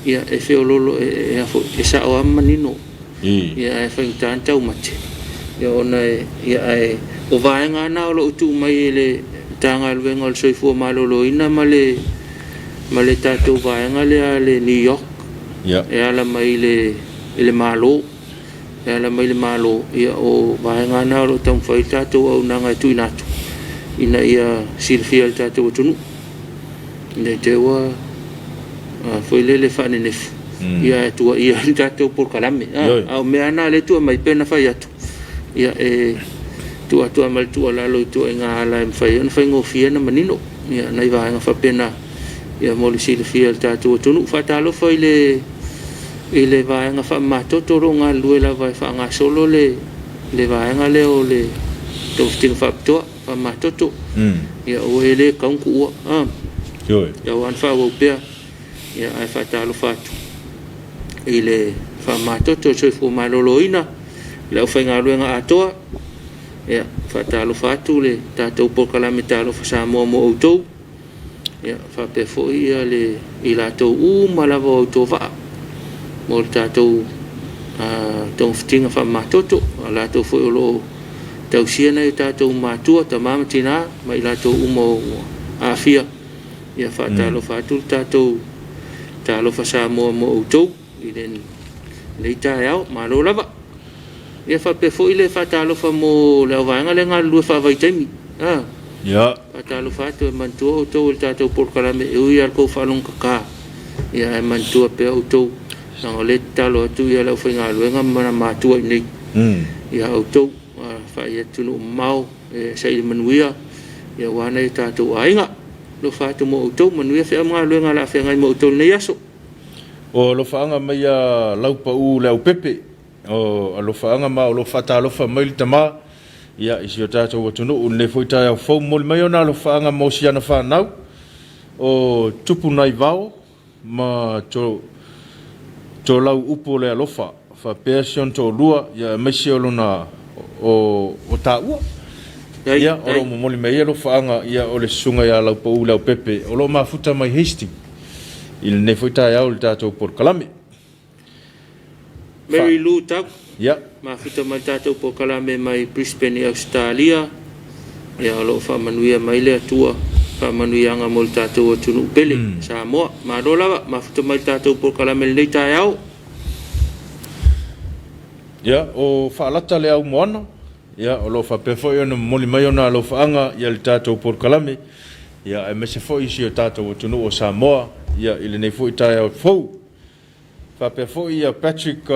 ia e feololo, e, a foi, e sao lava ma manino. Ia ae faigata ona taumate, ia ona e, ia ae o vaega lava na o lo o tuu mai e le Matagaluega o le Soifua Maloloina ma le ma le tatou vaega lea a le New York e ala mai i le i le Malo, e ala mai i le Malo, ia o vaega lava na o lo o taumafai ai le tatou auaunaga e tuuina atu ina ia silafia e le tatou atunuu. Ina i te i ua foi lele faanenefu ia ae tuuaia ai le tatou polokalame. A o mea lava na o lea e tuu mai, pei ona fai atu, ia e tuu atu lava ma le tuualalo i ituaiga ala e mafai ai ona faigofie ona manino ia nai vaega faapena ia mo le silafia e le tatou atunuu. Faatalofa i le i le vaega faamamatoto o lo o galulue lava e faagasolo le le vaega lea o le togafitiga faapitoa faamamatoto. Ia aua e le tatau ona tuua, a. Ioe. Ia aua na faaauau pea. Ia ae faatalofa atu i le faamamatoto o le soifua maloloina, le aufaigaluega atoa. Ia faatalofa atu le tatou polokalame Talofa Samoa mo outou. Ia faapea foi ia le i latou uma lava o autovaa mo le tatou togafitiga faamamatoto, a latou foi o lo o tausia nai o tatou matua, tama ma tina ma i latou uma ua aafia. Ia faatalofa atu le tatou Talofa Samoa mo outou i lenei taeao. Malo lava. Ia faapea foi le faatalofa mo le auvaega lea e galulue faavaitaimi. A. Ia. Faatalofa atu e manatua outou i le tatou polokalame e ui lava i le tou faalogotata, ia ae manatua pea outou, leaga o lea e tatalo atu le aufaigaluega ma matua i inei ia outou faai atunuu mamao e saili manuia aua nai o tatou aiga. Alofa atu mo outou, manuia feau ma galuega o le a feagai ma outou i lenei aso. O alofaaga mai ia Laupau Leaupepe. O alofaaga ma o lo o faatalofa mai le tama ia i si o tatou atunuu i lenei foi taeao fou. Momoli mai ona alofaaga mo si ana fanau o Tupu Naivao ma Tolau Upu o le Alofa faapea si ona toalua ia aemaise o lona o taua. Ia o lo o momoli mai ai alofaaga ia o le susuga ia Laupau Leaupepe o lo o mafuta mai Hastings i lenei foi taeao i le tatou polokalame. Mary Lou Tau, mafuta mai le tatou polokalame mai Brisbane i Ausetalia. Ia o lo o faamanuia mai le Atua faamanuiaga mo le tatou atunuu pele, Samoa. Malo lava, mafuta mai le tatou polokalame i lenei taeao. Ia, o Faalata le Aumoana, ia, o lo o faapea foi ona momoli mai ona alofaaga i le tatou polokalame, ia, aemaise foi si o tatou atunuu o Samoa, ia, i lenei foi taeao fou. Faapea foi ia Patrick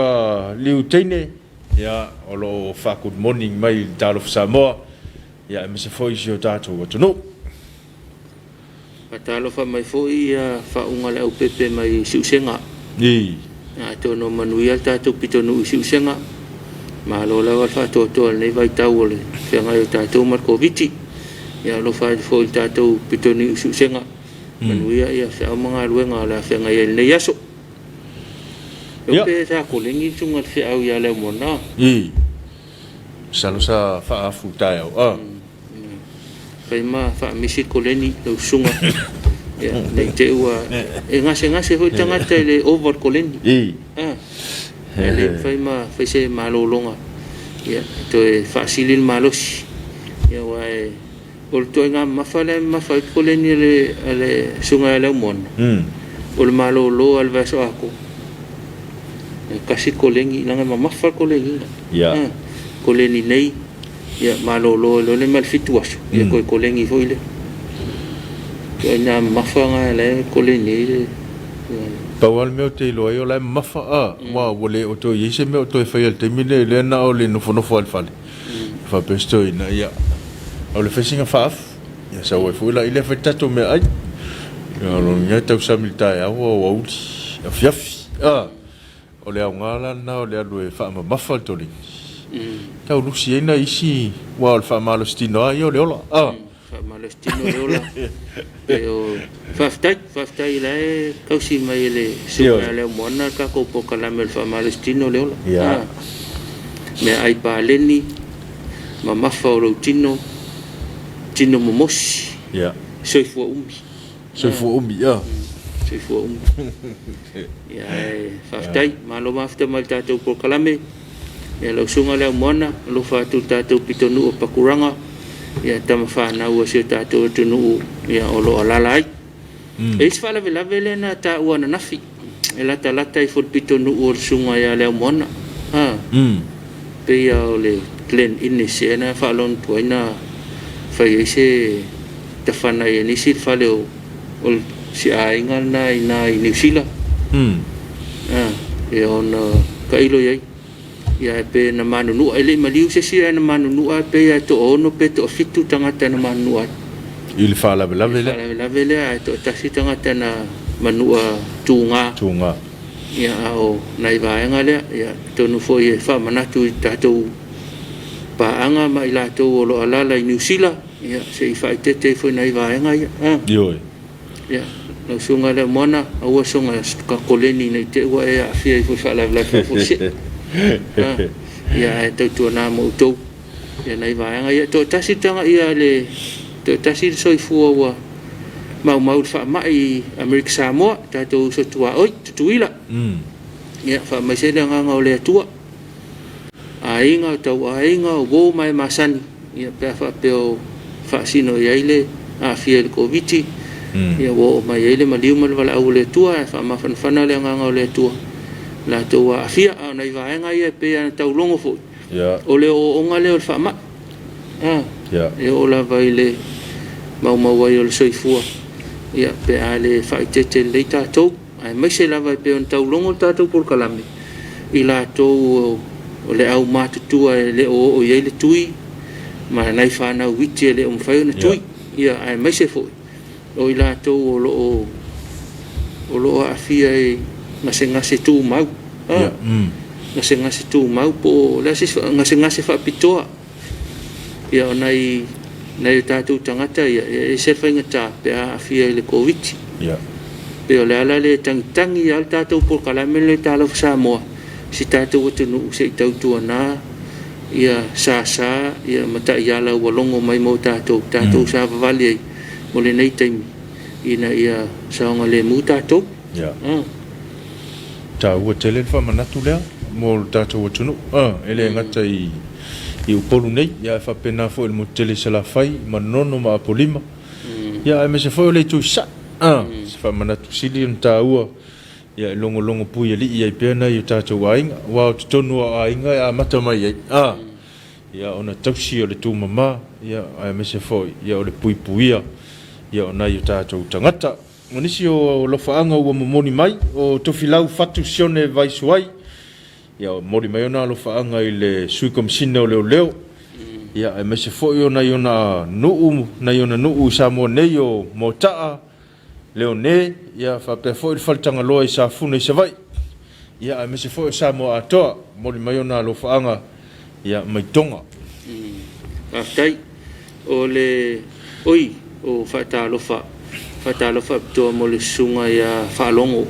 Liu Teine, ia, o lo o faa-good morning mai i le Talofa Samoa, ia, aemaise foi si o tatou atunuu. Faatalofa mai foi ia Faauga Leaupepe mai Siusega. Atonu o manuia le tatou pitonuu i Siusega. Malo lava le faatoatoa i lenei vaitau o le feagai o tatou ma le Koviti. Ia alofa atu foi i le tatou pitonuu i Siusega. Manuia ia feau ma galuega o le a feagai ai i lenei aso. Pe sa koleni le susuga i le feau ia Leaumoana. Masalo sa faaafu taeao a. Fai ma faamisi le koleni lau susuga. Ia, ne i te i ua e gasegase foi tagata i le ova o le koleni. Ah, e le mafai ma fai se malologa, ia, toe faasili le malosi. Ia, aua e, o le ituaiga mamafa lea e mamafa ai le koleni a le susuga ia Leaumoana, o le malolo lava i le vaiaso atoa. E tasi le koleni, leaga e mamafa le koleniga. Ah, koleni nei, Ia malolo ai loa lea ma le 7 aso, ia toe koleni foi lea. Ituaiga mamafa na la e koleni ai le. Pau lava le mea ou te iloa ai o la e mamafa a, aua ua le o toe i ai se mea o toe faia i le taimi lenei, lea na o le nofonofo lava i le fale. Faapea si toeaina, ia, o le fai sina faaafu, ia sau ai foi laia fai le tatou meaai. Ia o lona uiga e tausami i le taeao, aoauli, afiafi a. O le aoga la lena o le alu e faamamafa le toleni, tau lusi ai nai isi, aua o le faamalositino lava ia o le ola. A. Faamalositino le ola. E o faafetai, faafetai la e tausi mai e le susuga ia Leaumoana le tatou polokalame o le faamalositino o le ola. A. Meaai paleni, mamafa o lou tino, tino momosi, soifua umi. Soifua umi, ia. Soifua umi. Ia, ae faafetai, malo mafute mai i le tatou polokalame. Ia, lau susuga Leaumoana, alofa atu i le tatou pitonuu o Pakuraga, ia, tama fanau a si o tatou atunuu, ia, o lo o alaala ai. E i ai se faalavelave lea na taua ananafi, e latalata ifo i le pitonuu o le susuga ia Leaumoana. Ha. Pei lava o le Glen Innes ea na faalogo atu ai na fai ai se tafana i nisi le fale o si aiga lena i ina i Niu Sila. Ia ona tailo i ai. Ia pe na manunua, e le i maliu se isi ae na manunua pei lava e toaono pe toafitu tagata na manunua ai. I le faalavelave lea. I le faalavelave lea ae toatasi tagata na manua tuga. Tuga. Ia a o nai vaega lea, ia atonu foi e faamanatu i tatou paaga ma i latou o lo o alaala i Niu Sila, ia se i faaeteete ifo i nai vaega ia. Ioe. Ia, lau Susuga Leaumoana, aua soga koleni ne i te i ua e aafia ifo i faalavelave faafuasei. Ia, ae tautuana ma outou ia nai vaega ia. Toatasi le taga ia le toatasi le soifua ua maumau i le faamai i Amerika Samoa, tatou uso tuaoi, Tutuila. Ia, faamaise le agaga o le Atua. Aiga, o tauaiga, o uo ma e masani, ia pe a faapea o faasino i ai le aafia i le Koviti, ia ua oo mai ai le maliu ma le valaau o le Atua, ae faamafanafana le agaga o le Atua latou aafia. A o nai vaega ia e pei ona taulogo foi, o le ooooga lea o le faamai, e oo lava i le maumau ai o le soifua, ia pe a le faaeteete lelei tatou. Aemaise lava e pei ona taulogo le tatou polokalame i latou o le au matutua e le o oo i ai le tui ma nai fanau iti e le o mafai ona tui. Ia, aemaise foi o i latou o lo o aafia i gasegase tumau, gasegase tumau po o le a se isi gasegase faapitoa. Ia, o nai o tatou tagata ia, e ese le faigata pe a aafia i le Koviti. Pei o le ala lea e tagitagi lava le tatou polokalame lenei Talofa Samoa i si tatou atunuu se i tautuana ia sasa ia ma taiala ua logo mai mo tatou, tatou savavali ai mo lenei taimi ina ia saogalemu tatou. Taua tele le faamanatu lea mo le tatou atunuu, e le gata i Upolu nei, ae faapena foi i le motu tele i Salafai, Manono ma Apolima, aemaise foi o le Itu i Sasae. Se faamanatu sili ona taua, e logologo puialii ai pea nai o tatou aiga, aua o totonu o aiga e amata mai ai. Ona tausi o le tumama, aemaise foi o le puipuia o nai o tatou tagata. O nisi o alofaaga ua momoli mai, o Tofilau Fatu Sione Vaisuai, ia momoli mai ona alofaaga i le Sui Komesina o Leoleo, ia aemaise foi o nai ona nuu, nai ona nuu i Samoa nei o Moataa, Leone, ia faapea foi le Faletagaloa i Safune i Savaii, ia aemaise foi o Samoa atoa, momoli mai ona alofaaga ia mai Toga. Faafetai. O le oi o faatalofa, faatalofa faapitoa mo le susuga ia Faalogo.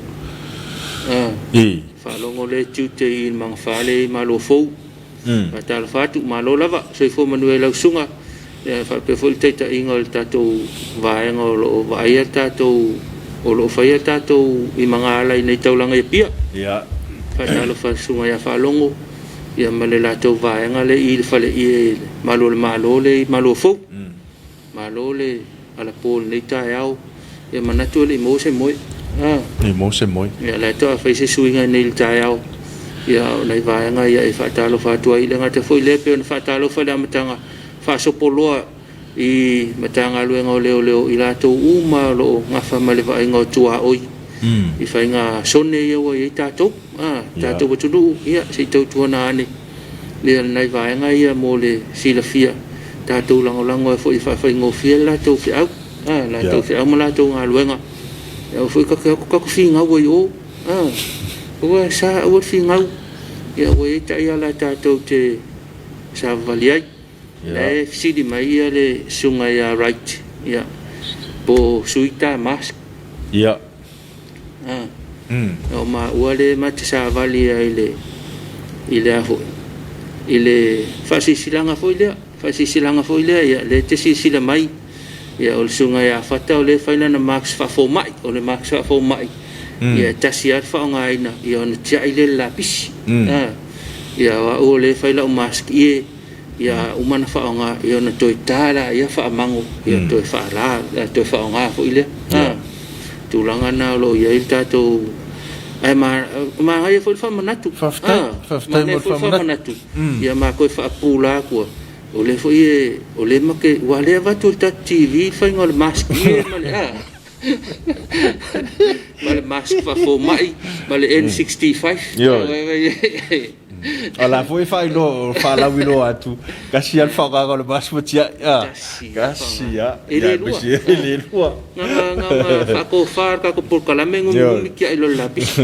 Faalogo lea e tiute i le Magafale i Malofou. Faatalofa atu, malo lava, soifua manuia i lau susuga, ia faapea foi le taitaiga o le tatou vaega o lo o vaaia le tatou, o lo o faia le tatou i magaala i nei taulaga i Apia. Ia. Faatalofa i le susuga ia Faalogo, ia ma le latou vaega lea i le faleie i le Malu o le Malo lea i Maluafou. Malo le alapo i lenei taeao. Ia manatu e le i maua se moe. Ah. Le i maua se moe. Ia la e toa fai se suiga nei i le taeao. Ia o nai vaega ia e faatalofa atu ai. Le gata foi lea pei ona faatalofa i le amataga faasopoloa i Matagaluega o Leoleo i latou uma o lo o gafa ma le vaaiga o tuaoi i faiga sone ia ua i ai tatou, tatou atunuu, ia se i tautuana ane ia nai vaega ia mo le silafia, tatou lagolago ai foi e faafaigofie le latou feau, latou feau ma latou galuega. Aua foi tatou te finau ai i o, aua sa, aua le finau, ia ua i ai taiala tatou te savavali ai. La e fesili mai ia le susuga ia Wright, ia, po o sui ta mask. O maua lea ma te savali ai i le i le a foi i le faasilasilaga foi lea, faasilasilaga foi lea, ia lea te silasila mai, ia o le susuga ia Fata o lea e fai lana mask faafomai, o le mask faafomai, ia e tasi lava le faaaogaina, ia ona tiai lea i le lapisi. Ia o au o lea e fai lau mask ie, ia uma ona faaaoga, ia ona toe ta laia faamago, ia toe faala, toe faaaoga foi lea. Tulaga na o lo o i ai le tatou, ae manaia foi le faamanatu. Faafetai, faafetai mo le faamanatu. Ia ma toe faapupula atu, o lea foi e, o lea ma te, ua lea avatu i le tatou TV le faiga o le mask ie ma le a, ma le mask faafomai, ma le N65. Ioe. O la foi e faailoa, faalauiloa atu, tasi lava le faaaogaga o le mask ma tiai. Tasi. Tasi lava. E le lua. E le lua. Na ma faatofa le tatou polokalame gumigumi tiai loa i le lapisi.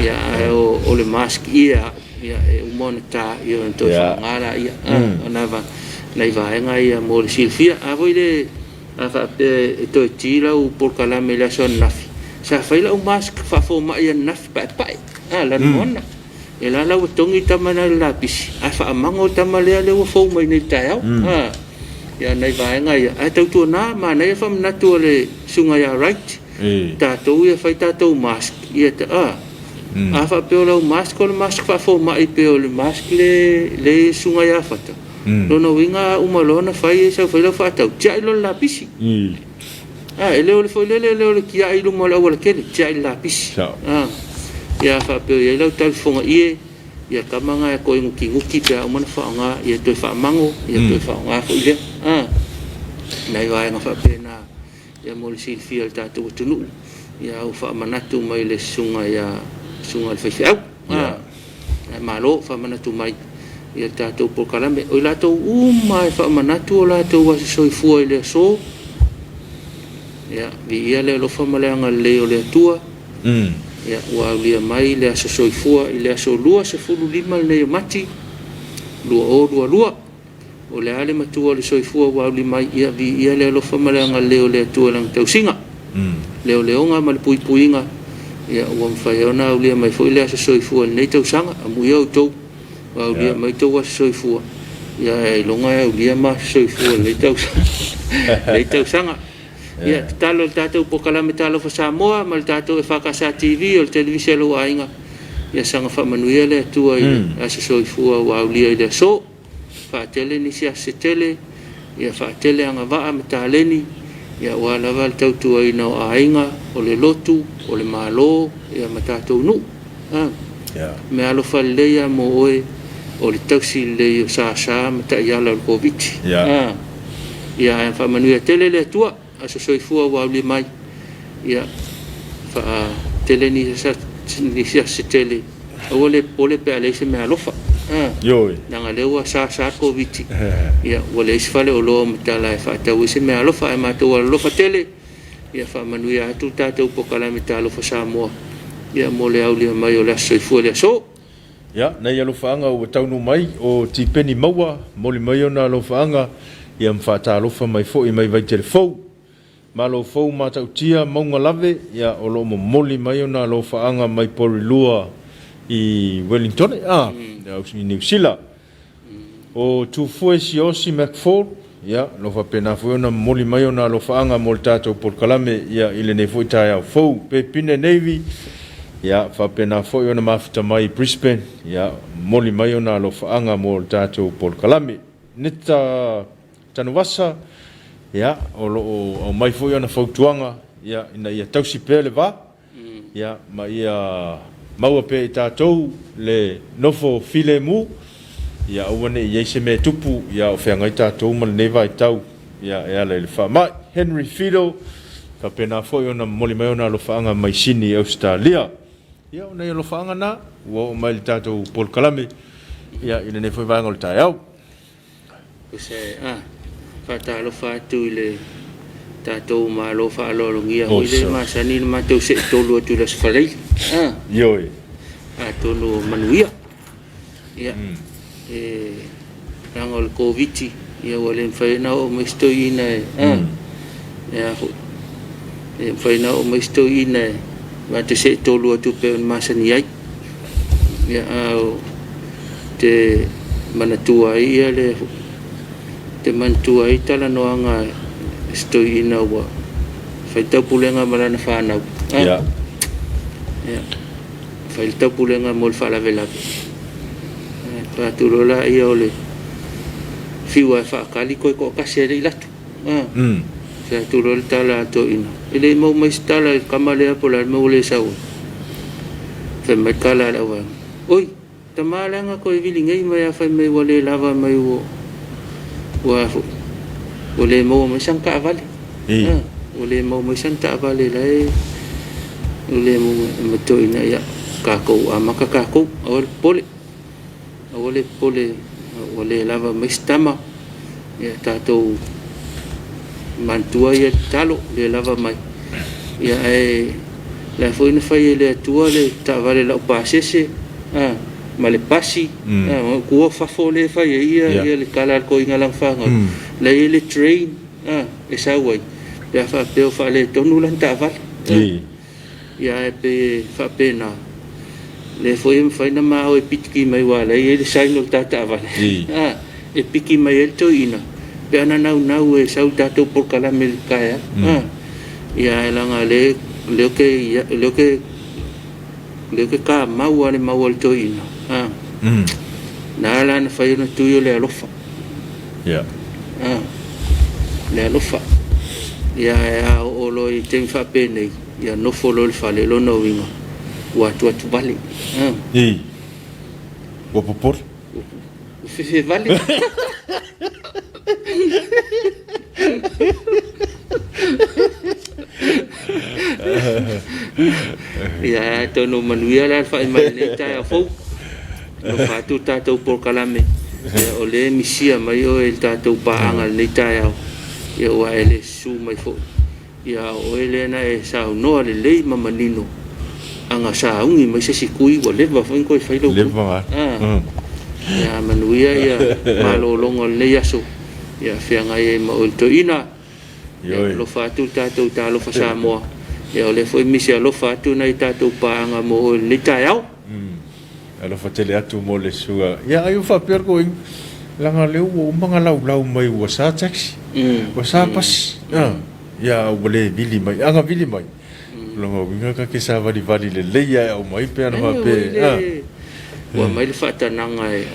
Ia, ae o le mask ia, ia e uma ona ta, ia ona toe faaaoga laia. O nai vaega ia mo le silafia. A foi le a faapea e toe ti lau polokalame i le aso ananafi, sa fai lau mask faafomai ananafi paepae, lanumoana. E la la ua togi tama na i le lapisi, ae faamago le tama lea lea ua fou mai nei i le taeao. Ia nai vaega ia, ae tautuana manaia faamanatu a le susuga ia Wright, tatou ia fai tatou mask, ia a faapea o lau mask o le mask faafomai pe o le mask le le susuga ia Fata, lona uiga a uma loa ona fai e sau fai lau faatau, tiai loa le lapisi. E le o le foi lele, e le o le tiai i luma o le aualatele, tiai le lapisi. Ia faapea o i ai lau talifofoga ie, ia tama na e toe gutiguti pe a uma ona faaaoga, ia toe faamago, ia toe faaaoga foi lea. Nai vaega faapena ia mo le silafia e le tatou atunuu, ia au faamanatu mai le susuga ia susuga i le faifeau. Ae malo faamanatu mai ia le tatou polokalame. O i latou uma e faamanatu o latou aso soifua i le aso, ia, viia le alofa ma le agalelei o le Atua, ia, ua aulia mai le aso soifua i le aso 25 lenei o Mati 2022. O le a le matua o le soifua ua auli mai, ia viia le alofa ma le agalelei o le Atua i lana tausiga, leoleoga ma le puipuiga, ia ua mafai ona aulia mai foi le aso soifua i lenei tausaga. Amuia outou ua aulia mai outou aso soifua, ia ailoga e aulia ma aso soifua i lenei tausaga. Lenei tausaga. Ia tatalo i le tatou polokalame Talofa Samoa ma le tatou EFKS TV o le televise a lou aiga, ia saga faamanuia le Atua i le aso soifua ua aulia i le aso. Faatele nisi aso se tele, ia faatele agavaa ma taleni, ia aua lava le tautuaina o aiga, o le lotu, o le Malo, ia ma tatou nuu. Mea alofa lelei lava mo oe o le tausi lelei o sasa ma taiala o le Koviti. Ia ae faamanuia tele le Atua, aso soifua ua aulia mai, ia faatele nisi aso se tele, aua le popole pe a leai se meaalofa. Leaga lea ua sasa le Koviti, ia ua leai se faleoloa ma tala e faatau ai se meaalofa, ae matou alolofa tele, ia faamanuia atu le tatou polokalame Talofa Samoa, ia mo le aulia mai o le aso soifua i le aso. Ia, nei alofaaga ua taunuu mai o Tipeni Maua, momoli mai ona alofaaga, ia ma faatalofa mai foi mai Vaitele Fou. Malo Fou Matautia Mauga Lave, ia o lo o momoli mai ona alofaaga mai Porilua. i Wellingtone, a, i Niu Sila. O Tufue Siaosi McFall, ia, o lo o faapena foi ona momoli mai ona alofaaga mo le tatou polokalame, ia, i lenei foi taeao fou. Pepine Navy, ia, faapena foi ona mafuta mai i Brisbane, ia, momoli mai ona alofaaga mo le tatou polokalame. Nita Tanuvasa, ia, o lo o aumai foi ana fautuaga, ia, ina ia tausi pea le va, ia, ma ia maua pea e tatou le nofo filemu, ia aua ne i i ai se mea e tupu, ia a o feagai tatou ma lenei vaitau, ia, e ala i le faamai. Henry Fido, faapena foi ona momoli mai ona alofaaga mai Sini, Ausetalia. Ia, o nai alofaaga na ua oo mai i le tatou polokalame, ia, i lenei foi vaega o le taeao. Ose a faatalofa atu i le tatou Malo faaaloalogia foi lea e masani ona matou seetolu atu i le Aso Faraile. A. Ioe. Atonu o manuia. Ia, e leaga o le Koviti, ia ua le mafai ona oo mai si toeaina e, a, e a foi, e mafai ona oo mai si toeaina e matou seetolu atu pei ona masani ai. Ia, a o te manatua ai ia le te manatua ai talanoaga a si toeaina ua fai taupulega ma lana fanau. Ia. Ia. Fai le taupulega mo le faalavelave. Faatu loa laia o le fiu e faakali koe toatasi e le i latu. Fai atu loa le tala a le toeaina, E le i maua mai se tala i le tama lea po o le a le mea ua le sau ai. Fai mai le tala a le auvaega, Oi, tama leaga toe vili nei mai a fai mai ua le lava mai ua ua a foi, ua le maua mai sana taavale. Ua le maua mai sana taavale la e ua le maua mai. Ma toeaina, ia, tatou amata tatou, aua le popole. Aua le popole ua le lava mai se tama, ia tatou manatua ia tatalo le lava mai. Ia ae la foi na fai e le Atua le taavale laupasese a ma le pasi a tua fafo le fai ai ia ia le tala a le toeaina lana fanau. La i ai le train a e sau ai pe a faapea o faaletonu lana taavale. Ia ae pei e faapena, lea foi e mafai ona ma o e pitiki mai aua o la e i ai le sign o le ta taavale, a, e piki mai ai le toeaina pe ana naunau e sau i le tatou polokalame i le taeao. A, ia ae leaga o lea, lea ou te, lea ou te, lea ou te tamau lava i le mau a le toeaina, a, na ala ona fai ona tui o le alofa. Ia. A, le alofa. Ia ae a oo loa i taimi faapenei, Ia nofo loa i le fale, lona uiga, ua atuatu vale. Ii. Ua popole. Ua fefe vale. Ia, atonu manuia la le fai mai i lenei taeao fou. Alofa atu le tatou polokalame. Ia, o lea e misia mai oe i le tatou paaga i lenei taeao. Ia, ua e le susu mai foi. Ia o oe lea na e saunoa lelei ma manino ana sauni mai se isi tui ua leva foi ona toe fai lou tui. Leva a. Ia manuia ia malologa o lenei aso ia feagai ai ma oe le toeaina. Ia alofa atu le tatou Talofa Samoa. Ia o lea foi misi alofa atu nai tatou paaga mo oe i lenei taeao. Alofa tele atu mo le sua. Ia ai ua faapea le koiga, leaga o lea ua uma ona laulau mai ua sa taxi, ua sa pasi. Ia ua le vili mai. A na vili mai, o lona uiga ta te savalivali lelei lava e aumai pe ana faapea. Ua aumai le faatanaga e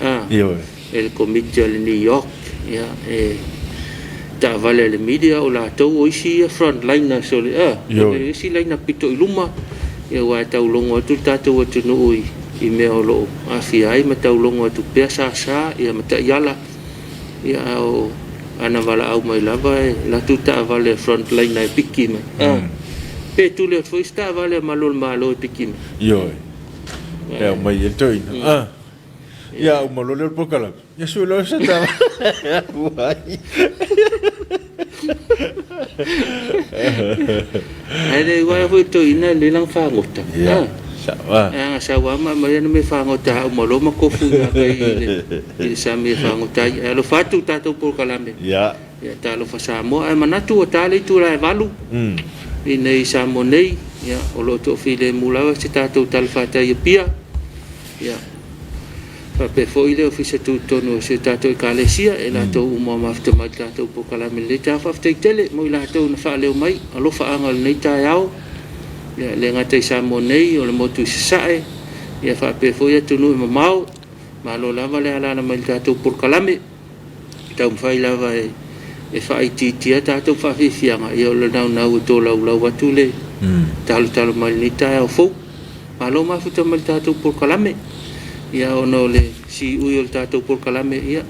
e le Komiti a le New York, ia, e taavale a le media, o latou o isi ia frontliners o le, a, o le isi laina pito i luma, ia, aua e taulogo atu le tatou atunuu i, i mea o lo o aafia ai ma taulogo atu pea sasa, ia, ma taiala, ia, a o ana valaau mai lava e alu atu le taavale a frontliner e piki mai, a, pe tuli atu foi se taavale a malu o le Malo e piki mai. Ioe, e aumai ai le toeaina, a. Ia uma loa lea o le polokalame, ia sui loa se tala ai. Ae le iloa foi toeaina e lelei lana fagota. Ia, sao a. Ana sau lava ma aumai ana mea fagota a uma loa ma tofu i gatai i le sami e fagota ai. Ae alofa atu i tatou polokalame. Ia. Ia talofa Samoa. Ae manatu ua ta le itula e 8 i inei i Samoa nei. Ia, o lo o toafilemu lava se tatou talafatai i Apia. Ia, faapea foi le Ofisa Tutotonu o si o tatou Ekalesia, e latou uma o mafuta mai i le tatou polokalame i lenei taeao. Faafetai tele mo i latou na faaleo mai alofaaga o lenei taeao, ia, e le gata i Samoa nei, o le motu i Sasae, ia faapea foi atunuu e mamao. Malo lava le alaala mai i le tatou polokalame. Taumafai lava e faaitiitia tatou faafiafiaga, ia o le naunau e tolaulau atu le talotalo mai i lenei taeao fou. Malo mafuta mai i le tatou polokalame. Ia ona o le siui o le tatou polokalame, ia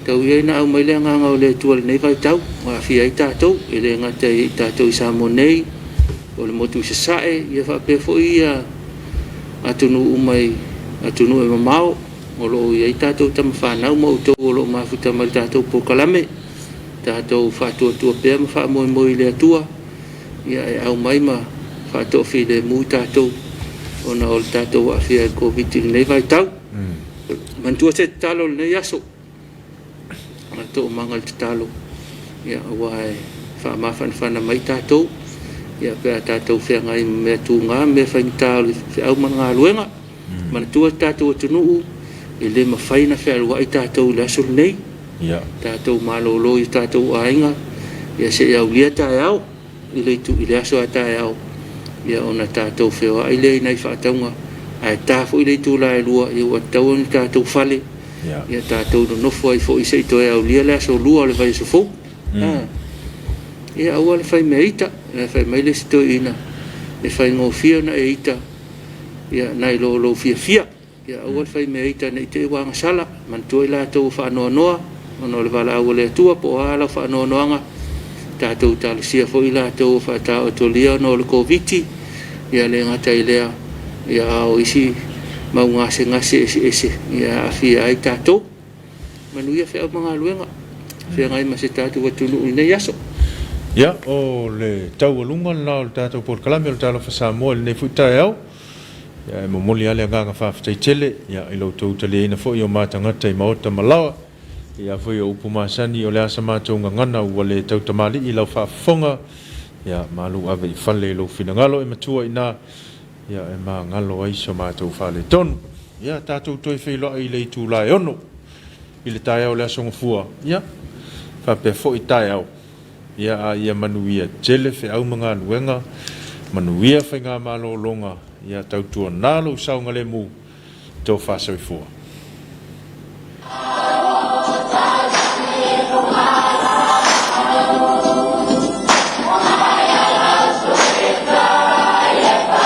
tau ia ina aumai le agaga o le Atua i lenei vaitau ua aafia ai tatou, e le gata i tatou i Samoa nei, o le motu i Sasae, ia faapea foi ia atunuu uma i atunuu e mamao o lo o i ai tatou tamafanau ma outou o lo o mafuta mai i le tatou polokalame. Tatou faatuatua pea ma faamoemoe i le Atua, ia e aumai ma faatoafilemu i tatou ona o le tatou aafia i le Koviti i lenei vaitau. Manatua se tatalo i lenei aso, o le toomaga i le tatalo, ia, aua e faamafanafana mai tatou, ia, pe a tatou feagai ma mea tuga, mea faigata o le feau ma le galuega. Manatua le tatou atunuu, e le mafai ona fealuai tatou i le aso lenei. Tatou malolo i tatou aiga, ia se i aulia taeao i le itu i le aso a taeao, ia ona tatou feoai lea i nai faatauga, ae ta foi le itula e 2, ia ua tatau ona tatou fale, ia tatou nonofo ai foi se i toe aulia le aso 2 o le vaiaso fou. Ia aua le fai mea ita, e fai mai le isi toeaina, e faigofie ona e ita, ia nai lo lou fiafia. Ia aua le fai mea ita ne i te i ua agasala. Manatua i latou ua faanoanoa ona o le valaau a le Atua, po o a lau faanoanoaga, tatou talosia foi i latou ua faataotolia ona o le Koviti, ia le gata i lea, ia a o isi mau gasegase eseese ia aafia ai tatou. Manuia feau ma galuega, feagai ma se tatou atunuu i lenei aso. Ia, o le taualuga lena o le tatou polokalame o le Talofa Samoa i lenei foi taeao. Ia, e momoli lava le agaga faafetai tele, ia, i lo outou taliaina foi o ma tagata i maota ma laoa. Ia foi o upu masani, o le a sa matou gagana ua le tautamalii i lau faafofoga, ia, malu ave i fale i lou finagalo e matua i ina, ia, e magalo ai so matou faaletonu. Ia, tatou toe feiloai i le itula e 6 i le taeao o le Aso Gafua, ia, faapea foi taeao. Ia, a ia manuia tele feau ma galuega, manuia faigamalologa, ia tautuana lou saogalemu, tofa soifua.